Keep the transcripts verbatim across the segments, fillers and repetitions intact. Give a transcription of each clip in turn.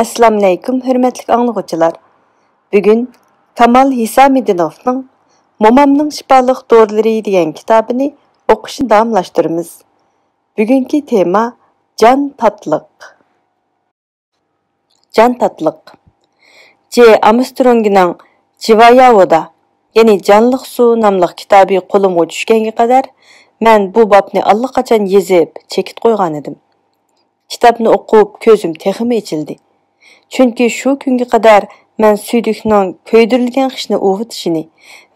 ئەسسالامۇئەلەيكۇم، ھۆرمەتلىك ئاڭلىغۇچىلار. بۈگۈن كامال ھېسامىدىنوفنىڭ مومامنىڭ شىپالىق دورىلىرى دېگەن كىتابىنى ئوقۇشنى داۋاملاشتۇرىمىز. بۈگۈنكى تېما جان تاتلىق. جان تاتلىق. جې ئامسترونگنىڭ جىۋاياۋودا، يەنى جانلىق سۇ ناملىق كىتابى قولۇمغا چۈشكەنگە قەدەر، مەن بۇ بابنى ئاللىقاچان يېزىپ، چېكىت قويغانىدىم. كىتابنى ئوقۇپ، كۆزۈم تېخىمۇ ئېچىلدى. چۈنكى شۇ كۈنگە قەدەر مەن سۈيدۈكنىڭ كۆيدۈرۈلگەن خىشنى ئۇۋىتىشىنى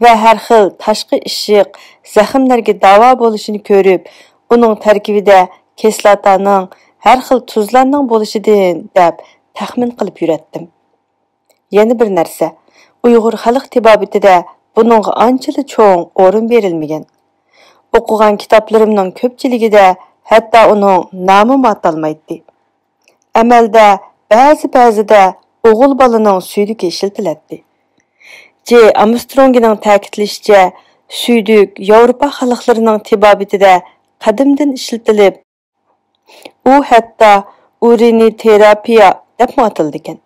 ۋە ھەر خىل تاشقى ئىششىق، زەخىملەرگە داۋا بولۇشىنى كۆرۈپ، ئۇنىڭ تەركىبىدە كىسلاتانىڭ، ھەر خىل تۇزلارنىڭ بولۇشىدىن دەپ تەخمىن قىلىپ يۈرەتتىم. يەنە بىر نەرسە، ئۇيغۇر خەلق تېبابىتىدە بۇنىڭغا ئانچىلا چوڭ ئورۇن بېرىلمىگەن. ئوقۇغان كىتابلىرىمنىڭ كۆپچىلىكىدە ھەتتا ئۇنىڭ نامىمۇ ئاتالمايتتى. ئەمەلدە بەزى-بەزىدە ئوغۇل بالىنىڭ سۈيدۈكى ئىشلىتىلەتتى. جې ئامسترونگنىڭ تەكىتلىشىچە، سۈيدۈك ياۋروپا خەلقلىرىنىڭ تېبابىتىدە قەدىمدىن ئىشلىتىلىپ، ئۇ ھەتتا ئۇرىنىتېراپىيە دەپمۇ ئاتىلىدىكەن.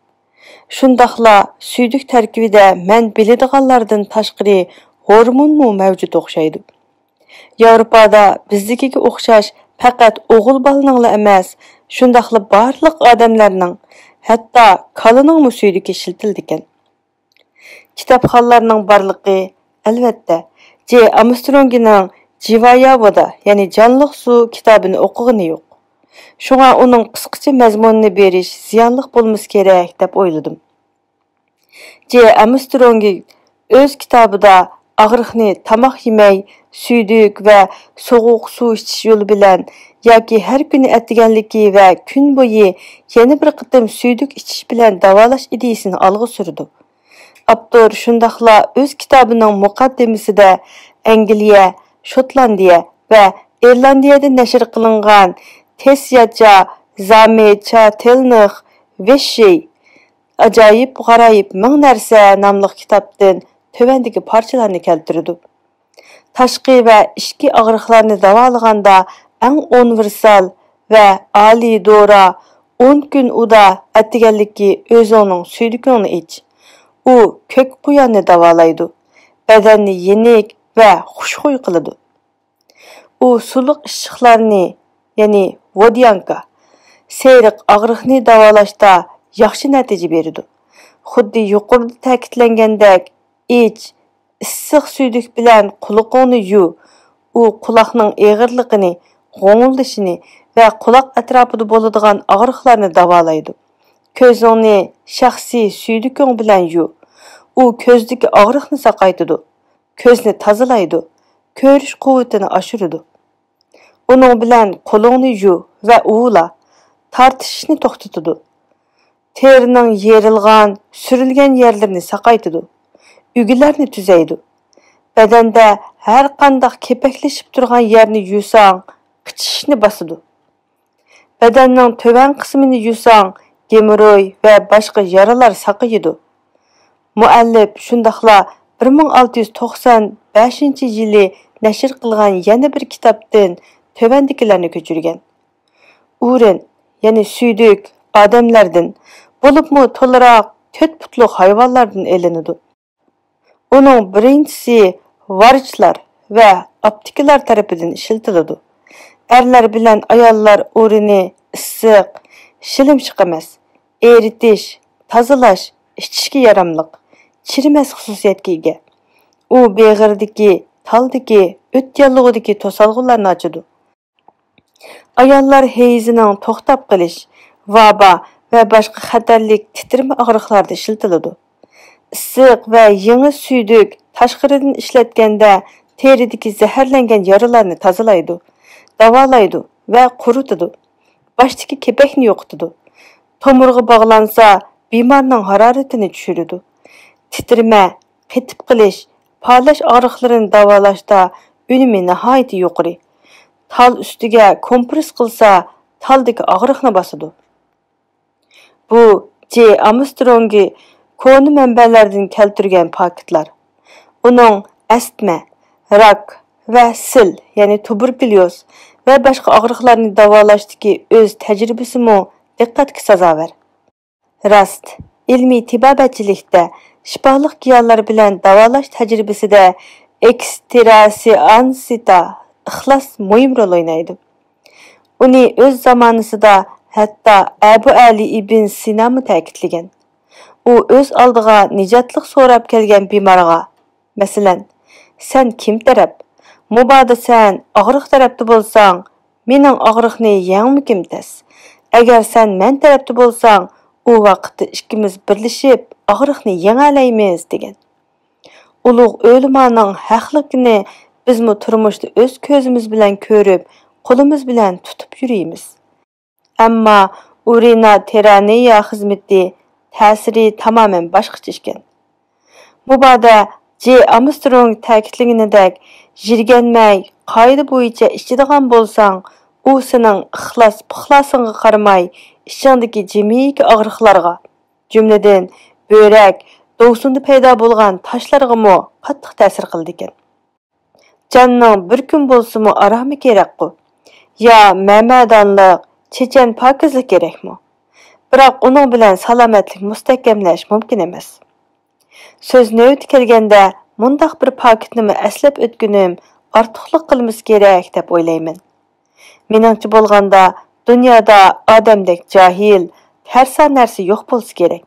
شۇنداقلا سۈيدۈك تەركىبىدە مەن بىلىدىغانلاردىن تاشقىرى ھورمونمۇ مەۋجۇت ئوخشايدۇ. ياۋروپادا بىزدىكىگە ئوخشاش پەقەت ئوغۇل بالىنىڭلا ئەمەس، شۇنداقلا بارلىق ئادەملەرنىڭ، ھەتتا كالىنىڭمۇ سۈيدۈكى ئىشلىتىلىدىكەن. كىتابخانلارنىڭ بارلىقى، ئەلۋەتتە، جې ئامسترونگنىڭ جىۋاياۋودا، يەنى جانلىق سۇ كىتابىنى ئوقۇغىنى يوق. شۇڭا ئۇنىڭ قىسقىچە مەزمۇنىنى بېرىش زىيانلىق بولمىسا كېرەك دەپ ئويلىدىم. جې ئامسترونگ ئۆز كىتابىدا ئاغرىقنى تاماق يېمەي، سۈيدۈك ۋە سوغۇق سۇ ئىچىش يولى بىلەن ياكى ھەر كۈنى ئەتىگەنلىكى ۋە كۈن بويى يەنە بىر قېتىم سۈيدۈك ئىچىش بىلەن داۋالاش ئىدىيىسىنى ئالغا سۈرىدۇ. ئاپتور شۇنداقلا ئۆز كىتابىنىڭ مۇقەددىمىسىدە ئەنگلىيە، شوتلاندىيە ۋە ئىرلاندىيەدە نەشر قىلىنغان تېسياچا زامېچاتېلنىخ ۋېششېي، ئاجايىپ غارايىپ مىڭ نەرسە ناملىق كىتابتىن تۆۋەندىكى پارچىلارنى كەلتۈرىدۇ. تاشقى ۋە ئىچكى ئاغرىقلارنى داۋالىغاندا ئەڭ ئۇنىۋېرسال ۋە ئالىي دورا، ئون كۈن ئۇدا ئەتىگەنلىكى ئۆزۈڭنىڭ سۈيدۈكۈڭنى ئىچ. ئۇ كۆك قۇياننى داۋالايدۇ، بەدەننى يېنىك ۋە خۇشخۇي قىلىدۇ. ئۇ سۇلۇق ئىششىقلارنى، يەنى ۋوديانكا، سېرىق ئاغرىقنى داۋالاشتا ياخشى نەتىجە بېرىدۇ. خۇددى يۇقىرىدا تەكىتلەنگەندەك، ئىچ، ئىسسىق سۈيدۈك بىلەن قۇلىقىڭنى يۇ. ئۇ قۇلاقنىڭ ئېغىرلىقىنى، غوڭۇلدىشىنى ۋە قۇلاق ئەتراپىدا بولىدىغان ئاغرىقلارنى داۋالايدۇ. كۆزۈڭنى شەخسىي سۈيدۈكۈڭ بىلەن يۇ. ئۇ كۆزدىكى ئاغرىقنى ساقايتىدۇ، كۆزنى تازىلايدۇ، كۆرۈش قۇۋۋىتىنى ئاشۇرىدۇ. ئۇنىڭ بىلەن قولۇڭنى يۇ ۋە ئۇۋۇلا، تارتىشىشنى توختىتىدۇ. تېرىنىڭ يېرىلغان، سۈرۈلگەن يەرلىرىنى ساقايتىدۇ. ئۈگىلەرنى تۈزەيدۇ. بەدەندە ھەر قانداق كېپەكلىشىپ تۇرغان يەرنى يۇساڭ، قىچىشىشنى باسىدۇ. بەدەننىڭ تۆۋەن قىسمىنى يۇساڭ، گېموروي ۋە باشقا يارىلار ساقىيىدۇ. مۇئەللىپ شۇنداقلا بىر مىڭ ئالتە يۈز توقسان بەشىنچى يىلى نەشر قىلغان يەنە بىر كىتابتىن تۆۋەندىكىلەرنى كۆچۈرگەن. ئۇرىن، يەنى سۈيدۈك، ئادەملەردىن، بولۇپمۇ تولاراق تۆت پۇتلۇق ھايۋانلاردىن ئېلىنىدۇ. ئۇنىڭ بىرىنچىسى ۋارىچلار ۋە ئاپتېكىلار تەرىپىدىن ئىشلىتىلىدۇ. ئەرلەر بىلەن ئاياللار ئۇرىنى ئىسسىق، شىلىمشىق ئەمەس، ئېرىتىش، تازىلاش، ئىچىشكە ياراملىق، چىرىمەس خۇسۇسىيەتكە ئىگە. ئۇ بېغىردىكى، تالدىكى، ئۆت ياللۇغىدىكى توسالغۇلارنى ئاچىدۇ. ئاياللار ھەيزىنىڭ توختاپ قېلىش، ۋابا ۋە باشقا خەتەرلىك تىترىمە ئاغرىقلاردا ئىشلىتىلىدۇ. ئىسسىق ۋە يېڭى سۈيدۈك تاشقىرىدىن ئىشلەتكەندە تېرىدىكى زەھەرلەنگەن يارىلارنى تازىلايدۇ، داۋالايدۇ ۋە قۇرۇتىدۇ. باشتىكى كېپەكنى يوقىتىدۇ. تومۇرغا باغلانسا، بىمارنىڭ ھارارىتىنى چۈشۈرىدۇ. تىترىمە، قېتىپ قېلىش، پالەچ ئاغرىقلىرىنى داۋالاشتا ئۈنۈمى ناھايىتى يۇقىرى. تال ئۈستىگە كومپرېس قىلسا، تالدىكى ئاغرىقنى باسىدۇ. بۇ جې ئامسترونگى كونا مەنبەلەردىن كەلتۈرگەن پاكىتلار. ئۇنىڭ ئەستمە، راك ۋە سىل، يەنى تۇبېركۇليوز ۋە باشقا ئاغرىقلارنى داۋالاشتىكى ئۆز تەجرىبىسىمۇ دىققەتكە سازاۋەر. راست، ئىلمىي تېبابەتچىلىكتە، شىپالىق گىياھلار بىلەن داۋالاش تەجرىبىسىدە ئېكستراسېئانسىتا، ئىخلاس مۇھىم رول ئوينايدۇ. ئۇنى ئۆز زامانىسىدا ھەتتا ئەبۇ ئەلى ئىبن سىنامۇ تەكىتلىگەن. ئۇ ئۆز ئالدىغا نىجاتلىق سوراپ كەلگەن بىمارغا، مەسىلەن، سەن كىم تەرەپ؟ مۇبادا سەن ئاغرىق تەرەپتە بولساڭ، مېنىڭ ئاغرىقنى يەڭمىكىم تەس. ئەگەر سەن مەن تەرەپتە بولساڭ، ئۇ ۋاقىتتا ئىككىمىز بىرلىشىپ ئاغرىقنى يېڭەلەيمىز، دېگەن. ئۇلۇغ ئۆلىمانىڭ ھەقلىقىنى بىزمۇ تۇرمۇشتا ئۆز كۆزىمىز بىلەن كۆرۈپ، قولىمىز بىلەن تۇتۇپ يۈرىمىز. ئەمما ئۇرىنا تېرانىيە خىزمىتى تەسىرى تامامەن باشقىچە ئىكەن. مۇبادا جې ئامسترونگ تەكىتلىگىنىدەك، يىرگەنمەي، قائىدە بويىچە ئىچىدىغان بولساڭ، ئۇ سېنىڭ ئىخلاس-پىخلاسىڭغا قارىماي، ئىچىڭدىكى جىمىكى ئاغرىقلارغا، جۈملىدىن بۆرەك، دوۋسۇندا پەيدا بولغان تاشلارغىمۇ قاتتىق تەسىر قىلىدىكەن. جاننىڭ بىر كۈن بولسىمۇ ئارامى كېرەكقۇ؟ يا مەمەدانلىق، چېچەن پاكىزلىق كېرەكمۇ؟ بىراق ئۇنىڭ بىلەن سالامەتلىك مۇستەھكەملەش مۇمكىن ئەمەس. سۆز نۆۋىتى كەلگەندە، مۇنداق بىر پاكىتنىمۇ ئەسلەپ ئۆتكىنىم ئارتۇقلۇق قىلمىسا كېرەك دەپ ئويلايمەن. مېنىڭچە بولغاندا، دۇنيادا ئادەمدەك جاھىل، تەرسا نەرسە يوق بولسا كېرەك.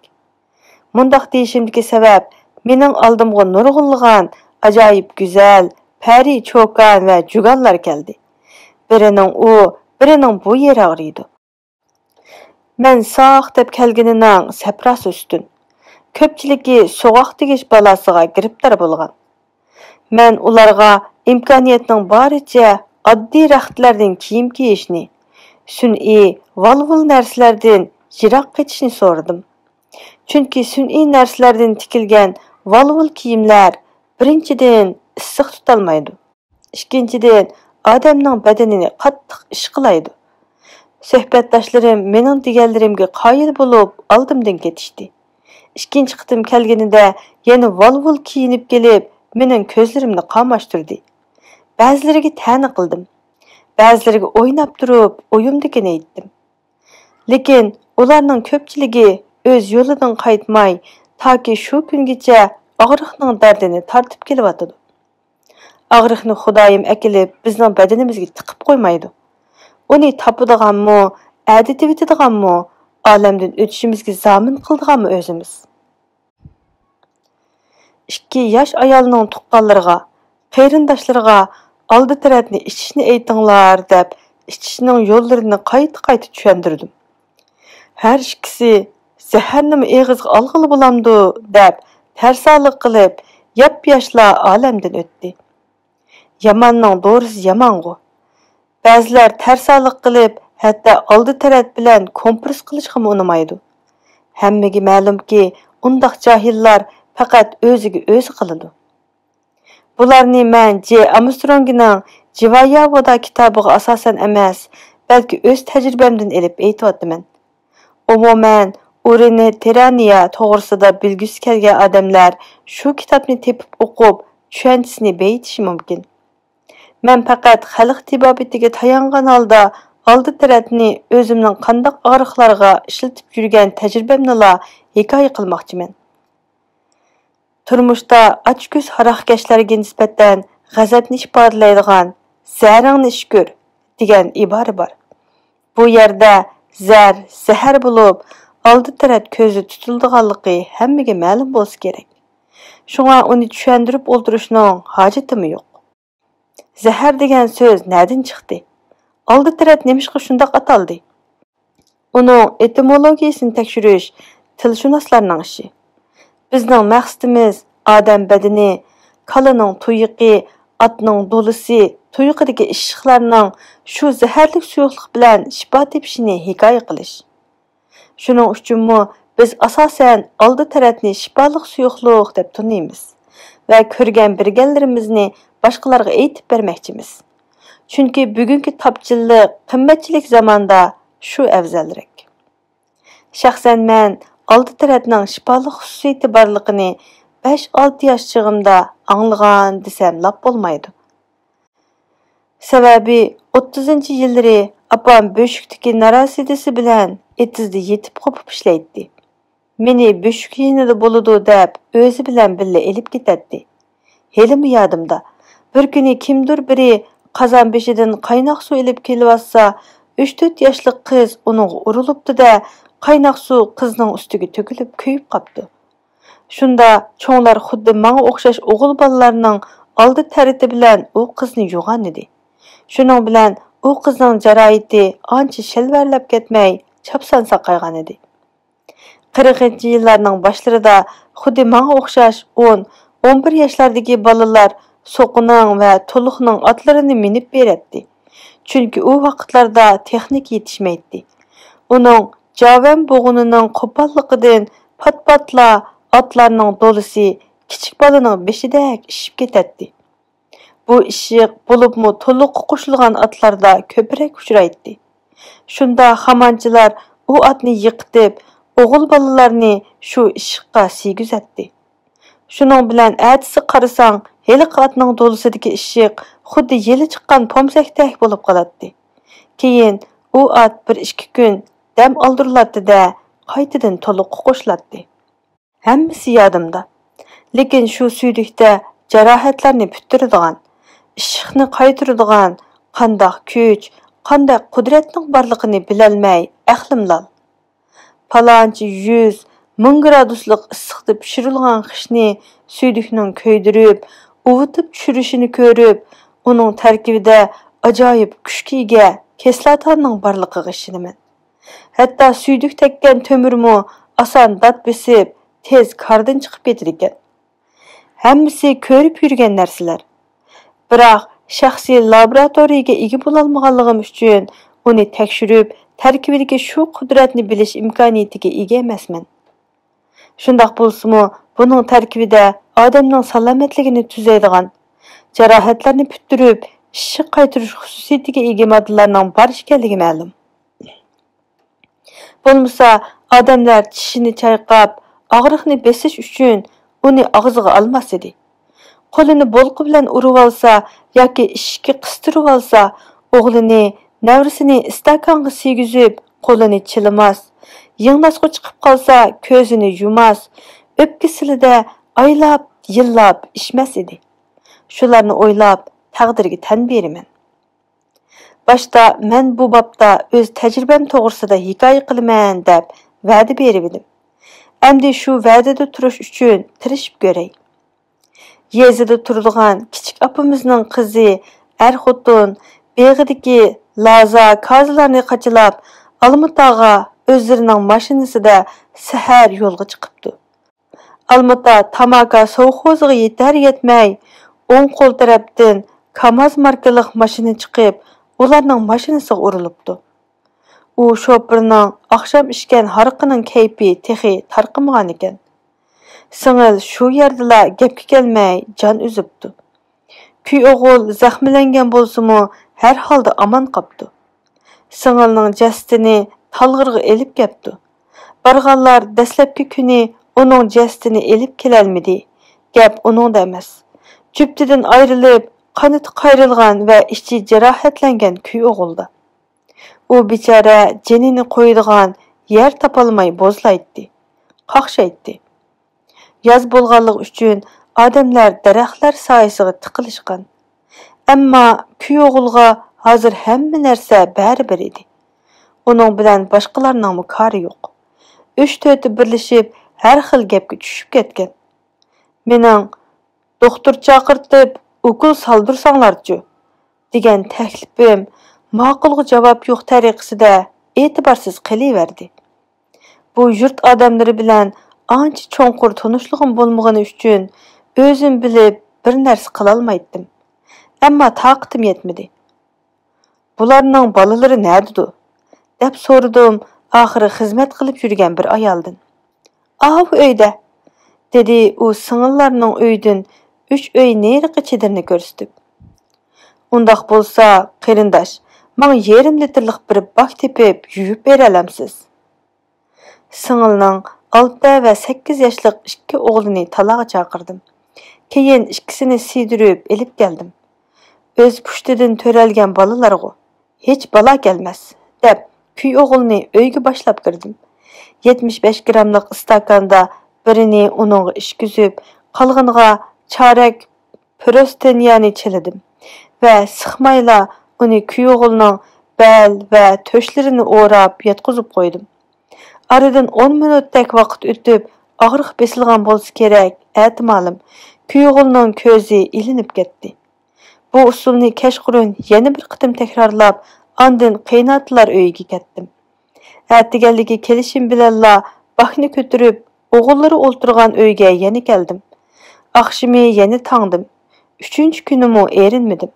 مۇنداق دېيىشىمدىكى سەۋەب، مېنىڭ ئالدىمغا نۇرغۇنلىغان ئاجايىپ گۈزەل، پەرى چوكان ۋە جۇگانلار كەلدى. بىرىنىڭ ئۇ، بىرىنىڭ بۇ يېرى ئاغرىيدۇ. مەن ساق دەپ كەلگىنىنىڭ سەپراسى ئۈستۈن. كۆپچىلىكى سوغۇق تېگىش بالاسىغا گىرىپتار بولغان. مەن ئۇلارغا ئىمكانىيەتنىڭ بارىچە ئاددىي رەختلەردىن كىيىم كىيىشنى، سۈنئىي، ۋالۋۇل نەرسىلەردىن يىراق قېتىشنى سورىدىم. چۈنكى سۈنئىي نەرسىلەردىن تىكىلگەن ۋالۋۇل كىيىملەر، بىرىنچىدىن، ئىسسىق تۇتالمايدۇ. ئىككىنچىدىن، ئادەمنىڭ بەدىنىنى قاتتىق ئىشقىلايدۇ. سۆھبەتداشلىرىم مېنىڭ دېگەنلىرىمگە قايىل بولۇپ، ئالدىمدىن كېتىشتى. ئىككىنچى قېتىم كەلگىنىدە يەنە ۋالۋۇل كىيىنىپ كېلىپ، مېنىڭ كۆزلىرىمنى قاماشتۇردى. بەزىلىرىگە تەنە قىلدىم. بەزىلىرىگە ئويناپ تۇرۇپ ئويۇمدىكىنى ئېيتتىم. لېكىن ئۇلارنىڭ كۆپچىلىكى ئۆز يولىدىن قايتماي، تاكى شۇ كۈنگىچە ئاغرىقنىڭ دەردىنى تارتىپ كېلىۋاتىدۇ. ئاغرىقنى خۇدايىم ئەكېلىپ بىزنىڭ بەدىنىمىزگە تىقىپ قويمايدۇ. ئۇنى تاپىدىغانمۇ، ئەدىتىۋېتىدىغانمۇ، ئالەمدىن ئۆتۈشىمىزگە زامىن قىلىدىغانمۇ ئۆزىمىز. ئىككى ياش ئايالنىڭ تۇغقانلىرىغا، قېرىنداشلىرىغا ئالدى تەرەتنى ئىچىشنى ئېيتىڭلار دەپ، ئىچىشنىڭ يوللىرىنى قايتا-قايتا چۈشەندۈردۈم. ھەر ئىككىسى زەھەرنىمۇ ئېغىزغا ئالغىلى بولامدۇ دەپ تەرسالىق قىلىپ، ياپياشلا ئالەمدىن ئۆتتى. ياماننىڭ دورىسى يامانغۇ. بەزىلەر تەرسالىق قىلىپ، ھەتتا ئالدى تەرەت بىلەن كومپىرس قىلىشقىمۇ ئۇنىمايدۇ. ھەممىگە مەلۇمكى، ئۇنداق جاھىللار پەقەت ئۆزىگە ئۆزى قىلىدۇ. بۇلارنى مەن جې ئامسترونگنىڭ جىۋاياۋودا كىتابىغا ئاساسەن ئەمەس، بەلكى ئۆز تەجرىبەمدىن ئېلىپ ئېيتىۋاتىمەن. ئومۇمەن، ئۇرىنى تىرانىيە توغرىسىدا بىلگۈسى كەلگەن ئادەملەر شۇ كىتابنى تېپىپ ئوقۇپ، چۈشەنچىسىنى بېيىتىشى مۇمكىن. مەن پەقەت خەلق تېبابىتىگە تايانغان ھالدا ئالدى تەرەپنى ئۆزۈمنىڭ قانداق ئاغرىقلارغا ئىشلىتىپ يۈرگەن تەجرىبەمنىلا ھېكايە قىلماقچىمەن. تۇرمۇشتا ئاچكۆز ھاراقكەشلەرگە نىسبەتەن غەزەپنى ئىپادىلەيدىغان «زەرىڭنى ئىچكۈر» دېگەن ئىبارە بار. بۇ يەردە زەر، زەھەر بولۇپ، ئالدى تەرەپ كۆزدە تۇتۇلىدىغانلىقى ھەممىگە مەلۇم بولسا كېرەك. شۇڭا ئۇنى چۈشەندۈرۈپ ئولتۇرۇشنىڭ ھاجىتىمۇ يوق. زەھەر دېگەن سۆز نەدىن چىقتى؟ ئالدى تەرەپ نېمىشقا شۇنداق ئاتالدى؟ ئۇنىڭ ئېتىمولوگىيىسىنى تەكشۈرۈش تىلشۇناسلارنىڭ ئىشى. بىزنىڭ مەقسىتىمىز ئادەم بەدىنى، كالىنىڭ تۇيىقى، ئاتنىڭ دولىسى، تۇيىقىدىكى ئىششىقلارنىڭ شۇ زەھەرلىك سۇيۇقلۇق بىلەن شىپا تېپىشىنى ھېكايە قىلىش. شۇنىڭ ئۈچۈنمۇ بىز ئاساسەن ئالدى تەرەپنى شىپالىق سۇيۇقلۇق دەپ تونۇيمىز ۋە كۆرگەن بىلگەنلىرىمىزنى باشقىلارغا ئېيتىپ بەرمەكچىمىز. چۈنكى بۈگۈنكى تاپچىللىق، قىممەتچىلىك زاماندا شۇ ئەۋزەلرەك. شەخسەن مەن ئالدى تەرەپنىڭ شىپالىق خۇسۇسىيىتى بارلىقىنى بەش-ئالتە ياش چېغىمدا ئاڭلىغان دېسەم لاپ بولمايدۇ. سەۋەبى، ئوتتۇزىنچى يىللىرى ئاپام بۆشۈكتىكى ناراسىدىسى بىلەن ئېتىزدا يېتىپ قوپۇپ ئىشلەيتتى. مېنى بۆشۈك يېنىدا بولىدۇ دەپ، ئۆزى بىلەن بىللە ئېلىپ كېتەتتى. ھېلىمۇ يادىمدا، بىر كۈنى كىمدۇر بىرى قازان بېشىدىن قايناق سۇ ئېلىپ كېلىۋاتسا، ئۈچ-تۆت ياشلىق قىز ئۇنىڭغا ئۇرۇلۇپتۇ-دە، قايناق سۇ قىزنىڭ ئۈستىگە تۆكۈلۈپ كۆيۈپ قاپتۇ. شۇندا چوڭلار خۇددى ماڭا ئوخشاش ئوغۇل بالىلارنىڭ ئالدى تەرىتى بىلەن ئۇ قىزنى يۇغانىدى. شۇنىڭ بىلەن ئۇ قىزنىڭ جاراھىتى ئانچە شەلۋەرلەپ كەتمەي، چاپسان ساقايغانىدى. قىرىقىنچى يىللارنىڭ باشلىرىدا خۇددى ماڭا ئوخشاش ئون، ئون بىر ياشلاردىكى بالىلار سوقىنىڭ ۋە تولۇقنىڭ ئاتلىرىنى مىنىپ بېرەتتى. چۈنكى ئۇ ۋاقىتلاردا تېخنىكا يېتىشمەيتتى. ئۇنىڭ جاۋەن بوغۇنىنىڭ قوپاللىقىدىن پات-پاتلا ئاتلارنىڭ دولىسى كىچىك بالىنىڭ بېشىدەك ئىششىپ كېتەتتى. بۇ ئىششىق بولۇپمۇ تولۇققا قوشۇلغان ئاتلاردا كۆپرەك ئۇچرايتتى. شۇنداق خامانچىلار ئۇ ئاتنى يىقىتىپ، ئوغۇل بالىلارنى شۇ ئىششىققا سىيگۈزەتتى. شۇنىڭ بىلەن ئەتىسى قارىساڭ، ھېلىقى ئاتنىڭ دولىسىدىكى ئىششىق خۇددى يېلى چىققان پومسەكتەك بولۇپ قالاتتى. كېيىن ئۇ ئات بىر ئىككى كۈن دەم ئالدۇرۇلاتتى-دە، قايتىدىن تولۇققا قوشۇلاتتى. ھەممىسى يادىمدا. لېكىن شۇ سۈيدۈكتە جاراھەتلەرنى پۈتتۈرىدىغان، ئىششىقنى قايتۇرىدىغان قانداق كۈچ، قانداق قۇدرەتنىڭ بارلىقىنى بىلەلمەي ئەقلىم لال. پالانچە يۈز، مىڭ گرادۇسلۇق ئىسسىقتا پىشۇرۇلغان خىشنى سۈيدۈكنىڭ كۆيدۈرۈپ، ئۇۋۇتۇپ چۈشۈرۈشىنى كۆرۈپ، ئۇنىڭ تەركىبىدە ئاجايىپ كۈچكە ئىگە كىسلاتانىڭ بارلىقىغا ئىشىنىمەن. ھەتتا سۈيدۈك تەگكەن تۆمۈرمۇ ئاسان دات بېسىپ، تېز كاردىن چىقىپ كېتىدىكەن. ھەممىسى كۆرۈپ يۈرگەن نەرسىلەر. بىراق شەخسىي لابوراتورىيەگە ئىگە بولالمىغانلىقىم ئۈچۈن ئۇنى تەكشۈرۈپ، تەركىبىدىكى شۇ قۇدرەتنى بىلىش ئىمكانىيىتىگە ئىگە ئەمەسمەن. شۇنداق بولسىمۇ، بۇنىڭ تەركىبىدە ئادەمنىڭ سالامەتلىكىنى تۈزەيدىغان، جاراھەتلەرنى پۈتتۈرۈپ، ئىششىق قايتۇرۇش خۇسۇسىيىتىگە ئىگە ماددىلارنىڭ بار ئىكەنلىكى مەلۇم. بولمىسا، ئادەملەر چىشىنى چايقاپ، ئاغرىقنى بېسىش ئۈچۈن ئۇنى ئاغزىغا ئالماس ئىدى. قولىنى بولقا بىلەن ئۇرۇۋالسا ياكى ئىشىككە قىستۇرۇۋالسا، ئوغلىنى، نەۋرىسىنى ئىستاكانغا سىيگۈزۈپ، قولىنى چىلىماس. يىڭناسقۇ چىقىپ قالسا، كۆزىنى يۇماس. ئۆپكە سىلىدە ئايلاپ، يىللاپ ئىچمەس ئىدى. شۇلارنى ئويلاپ، تەقدىرگە تەن بېرىمەن. باشتا مەن بۇ بابتا ئۆز تەجرىبەم توغرىسىدا ھېكايە قىلىمەن دەپ ۋەدە بېرىۋىدىم. ئەمدى شۇ ۋەدىدە تۇرۇش ئۈچۈن تىرىشىپ كۆرەي. يېزىدا تۇرىدىغان كىچىك ئاپىمىزنىڭ قىزى ئەر خوتۇن بېغىدىكى لازا، كازىلارنى قاچىلاپ، ئالمىتاغا ئۆزلىرىنىڭ ماشىنىسىدا سەھەر يولغا چىقىپتۇ. ئالمىتا تاماكا سوۋخوزىغا يېتەر-يەتمەي، ئوڭ قول تەرەپتىن كاماز ماركىلىق ماشىنا چىقىپ، ئۇلارنىڭ ماشىنىسىغا ئۇرۇلۇپتۇ. ئۇ شوپۇرنىڭ ئاخشام ئىچكەن ھارىقىنىڭ كەيپى تېخى تارقىمىغانىكەن. سىڭىل شۇ يەردىلا گەپكە كەلمەي جان ئۈزۈپتۇ. كۈي ئوغۇل زەخىملەنگەن بولسىمۇ، ھەر ھالدا ئامان قاپتۇ. سىڭىلنىڭ جەسىتىنى تالغىرغا ئېلىپ كەپتۇ. بارغانلار دەسلەپكى كۈنى ئۇنىڭ جەسىتىنى ئېلىپ كېلەلمىدى. گەپ ئۇنىڭدا ئەمەس. جۈپتىدىن ئايرىلىپ، قانىتى قايرىلغان ۋە ئىچى جاراھەتلەنگەن كۈي ئوغۇلدا. ئۇ بىچارە جېنىنى قويىدىغان يەر تاپالماي بوزلايتتى، قاقشايتتى. ياز بولغانلىقى ئۈچۈن ئادەملەر دەرەخلەر سايىسىغا تىقىلىشقان. ئەمما كۈي ئوغۇلغا ھازىر ھەممە نەرسە بەرىبىر ئىدى. ئۇنىڭ بىلەن باشقىلارنىڭمۇ كارى يوق. ئۈچ تۆتى بىرلىشىپ ھەر خىل گەپكە چۈشۈپ كەتكەن. مېنىڭ «دوختۇر چاقىرتىپ، ئوكۇل سالدۇرساڭلارچۇ؟» دېگەن تەكلىپىم ماقۇلغا جاۋاب يوق تەرىقىسىدە ئېتىبارسىز قېلىۋەردى. بۇ يۇرت ئادەملىرى بىلەن ئانچە چوڭقۇر تونۇشلۇقۇم بولمىغىنى ئۈچۈن ئۆزۈم بىلىپ بىر نەرسە قىلالمايتتىم. ئەمما تاقىتىم يەتمىدى. «بۇلارنىڭ بالىلىرى نەدىدۇ؟» دەپ سورىدىم ئاخىرى خىزمەت قىلىپ يۈرگەن بىر ئايالدىن. «ئاۋۇ ئۆيدە»، دېدى ئۇ سىڭىللارنىڭ ئۆيىدىن ئۈچ ئۆي نېرىقى چېدىرنى كۆرسىتىپ. «ئۇنداق بولسا، قېرىنداش، ماڭا يېرىم لىتىرلىق بىر باك تېپىپ يۇيۇپ بېرەلەمسىز؟» سىڭىلنىڭ ئالتە ۋە سەككىز ياشلىق ئىككى ئوغلىنى تالاغا چاقىردىم. كېيىن ئىككىسىنى سىيدۈرۈپ ئېلىپ كەلدىم. ئۆز پۇشتىدىن تۆرەلگەن بالىلارغۇ، ھېچ بالا كەلمەس، دەپ كۈي ئوغۇلنى ئۆيگە باشلاپ كىردىم. يەتمىش بەش گراملىق ئىستاكاندا بىرىنى ئۇنىڭغا ئىچكۈزۈپ، قالغىنىغا چارەك پروستېنىيانى چىلىدىم ۋە سىقمايلا ئۇنى كۈيئوغۇلنىڭ بەل ۋە تۆشلىرىنى ئوراپ ياتقۇزۇپ قويدۇم. ئارىدىن ئون مىنۇتتەك ۋاقىت ئۆتۈپ، ئاغرىق بېسىلغان بولسا كېرەك، ئەتىمالىم، كۈيئوغۇلنىڭ كۆزى ئىلىنىپ كەتتى. بۇ ئۇسۇلنى كەچقۇرۇن يەنە بىر قېتىم تەكرارلاپ، ئاندىن قېيىنئاتىلار ئۆيىگە كەتتىم. ئەتىگەنلىكى كېلىشىم بىلەنلا باكنى كۆتۈرۈپ، ئوغۇللىرى ئولتۇرغان ئۆيگە يەنە كەلدىم. ئاخشىمى يەنە تاڭدىم. ئۈچىنچى كۈنىمۇ ئېرىنمىدىم.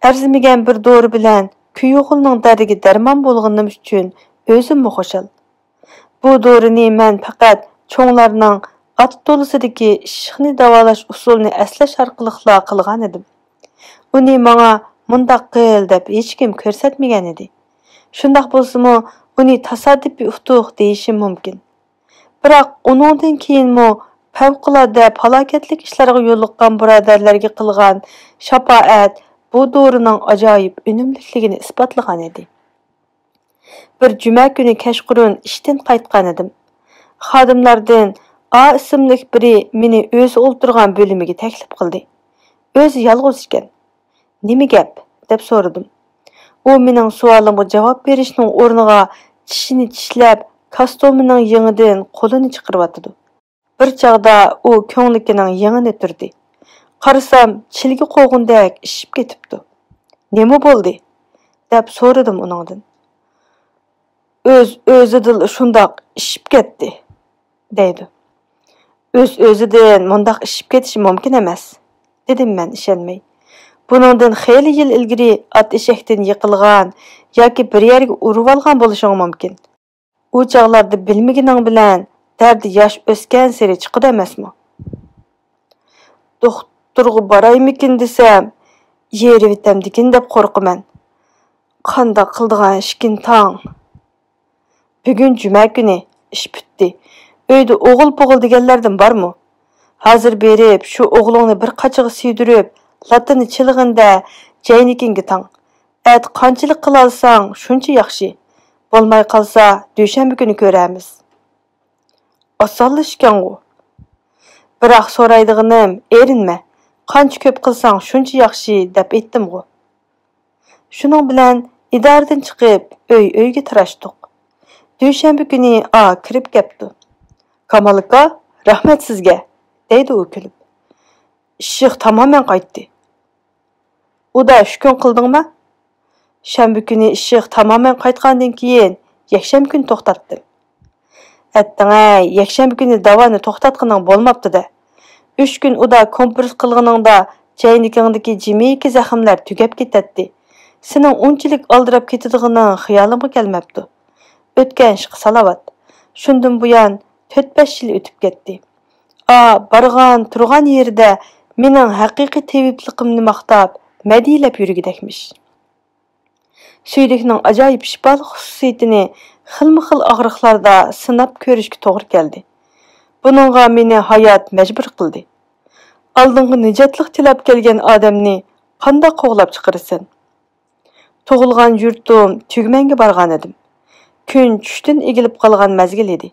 ئەرزىمىگەن بىر دورا بىلەن كۈيئوغۇلنىڭ دەردىگە دەرمان بولغىنىم ئۈچۈن ئۆزۈممۇ خۇشال. بۇ دورىنى مەن پەقەت چوڭلارنىڭ ئات تولىسىدىكى ئىششىقنى داۋالاش ئۇسۇلىنى ئەسلەش ئارقىلىقلا قىلغانىدىم. ئۇنى ماڭا مۇنداق قىل دەپ ھېچكىم كۆرسەتمىگەنىدى. شۇنداق بولسىمۇ، ئۇنى تاسادىپىي ئۇتۇق دېيىشىم مۇمكىن. بىراق ئۇنىڭدىن كېيىنمۇ پەۋقۇلئاددە پالاكەتلىك ئىشلارغا يولۇققان بۇرادەرلەرگە قىلغان شاپائەت بۇ دورىنىڭ ئاجايىپ ئۈنۈملۈكلۈكىنى ئىسپاتلىغانىدى. بىر جۈمە كۈنى كەچقۇرۇن ئىشتىن قايتقانىدىم. خادىملاردىن ئا ئىسىملىك بىرى مېنى ئۆزى ئولتۇرغان بۆلۈمىگە تەكلىپ قىلدى. ئۆزى يالغۇز ئىكەن. «نېمە گەپ؟» دەپ سورىدىم. ئۇ مېنىڭ سوئالىمغا جاۋاب بېرىشنىڭ ئورنىغا چىشىنى چىشلەپ، كاستيۇمىنىڭ يېڭىدىن قولىنى چىقىرىۋاتىدۇ. بىر چاغدا ئۇ كۆڭلىكىنىڭ يېڭىنى تۈردى. قارىسام، چىلگە قوغۇندەك ئىششىپ كېتىپتۇ. «نېمە بولدى؟» دەپ سورىدىم ئۇنىڭدىن. «ئۆز-ئۆزىدىنلا شۇنداق ئىششىپ كەتتى» دەيدۇ. «ئۆز-ئۆزىدىن مۇنداق ئىششىپ كېتىشى مۇمكىن ئەمەس» دېدىم مەن ئىشەنمەي. «بۇنىڭدىن خېلى يىل ئىلگىرى ئات ئېشەكتىن يىقىلغان ياكى بىر يەرگە ئۇرۇۋالغان بولۇشۇڭ مۇمكىن. ئۇ چاغلاردا بىلمىگىنىڭ بىلەن دەردى ياش ئۆسكەنسېرى چىقىدۇ ئەمەسمۇ؟» دوختۇرغا بارايمىكىن دېسەم، يېرىۋېتەمدىكىن دەپ قورقىمەن. قانداق قىلىدىغان ئىشكىن تاڭ؟ بۈگۈن جۈمە كۈنى، ئىش پۈتتى. ئۆيدە ئوغۇل-پوغۇل دېگەنلەردىن بارمۇ؟ ھازىر بېرىپ، شۇ ئوغلۇڭنى بىر قاچىغا سىيدۈرۈپ، لاتىنى چېلىغىن-دە، جەينىكىڭگە تاڭ. ئەتە قانچىلىك قىلالىساڭ، شۇنچە ياخشى. بولماي قالسا، دۈشەنبە كۈنى كۆرەرمىز. ئاسانلا ئىشكەنغۇ. بىراق سورايدىغىنىم، ئېرىنمە. قانچە كۆپ قىلساڭ، شۇنچە ياخشى، دەپ ئېيتتىمغۇ. شۇنىڭ بىلەن ئىدارىدىن چىقىپ، ئۆي-ئۆيگە تاراشتۇق. دۈشەنبە كۈنى ئا كىرىپ كەپتۇ. «كامال ئاكا، رەھمەت سىزگە» دەيدۇ ئۇ كۈلۈپ. «ئىششىق تامامەن قايتتى.» «ئۇدا شۇ كۈن قىلدىڭما؟» «شەنبە كۈنى ئىششىق تامامەن قايتقاندىن كېيىن، يەكشەنبە كۈنى توختاتتىم.» «ئەتتىڭەي، يەكشەنبە كۈنى داۋانى توختاتقىنىڭ بولماپتۇ-دە. ئۈچ كۈن ئۇدا كومپرېس قىلغىنىڭدا جەينىكىڭدىكى جىمىكى زەخىملەر تۈگەپ كېتەتتى. سېنىڭ ئۇنچىلىك ئالدىراپ كېتىدىغىنىڭ خىيالىمغا كەلمەپتۇ. ئۆتكەن ئىشقا سالاۋات. شۇندىن بۇيان تۆت-بەش يىل ئۆتۈپ كەتتى. ئا بارغان، تۇرغان يېرىدە مېنىڭ ھەقىقىي تېۋىپلىقىمنى ماختاپ، مەدھىيلەپ يۈرگۈدەكمىش. سۈيدۈكنىڭ ئاجايىپ شىپالىق خۇسۇسىيىتىنى خىلمۇ خىل ئاغرىقلاردا سىناپ كۆرۈشكە توغرا كەلدى. بۇنىڭغا مېنى ھايات مەجبۇر قىلدى. ئالدىڭغا نىجاتلىق تىلەپ كەلگەن ئادەمنى قانداق قوغلاپ چىقىرىسەن؟ تۇغۇلغان يۇرتۇم تۈگمەنگە بارغانىدىم. كۈن چۈشتىن ئېگىلىپ قالغان مەزگىل ئىدى.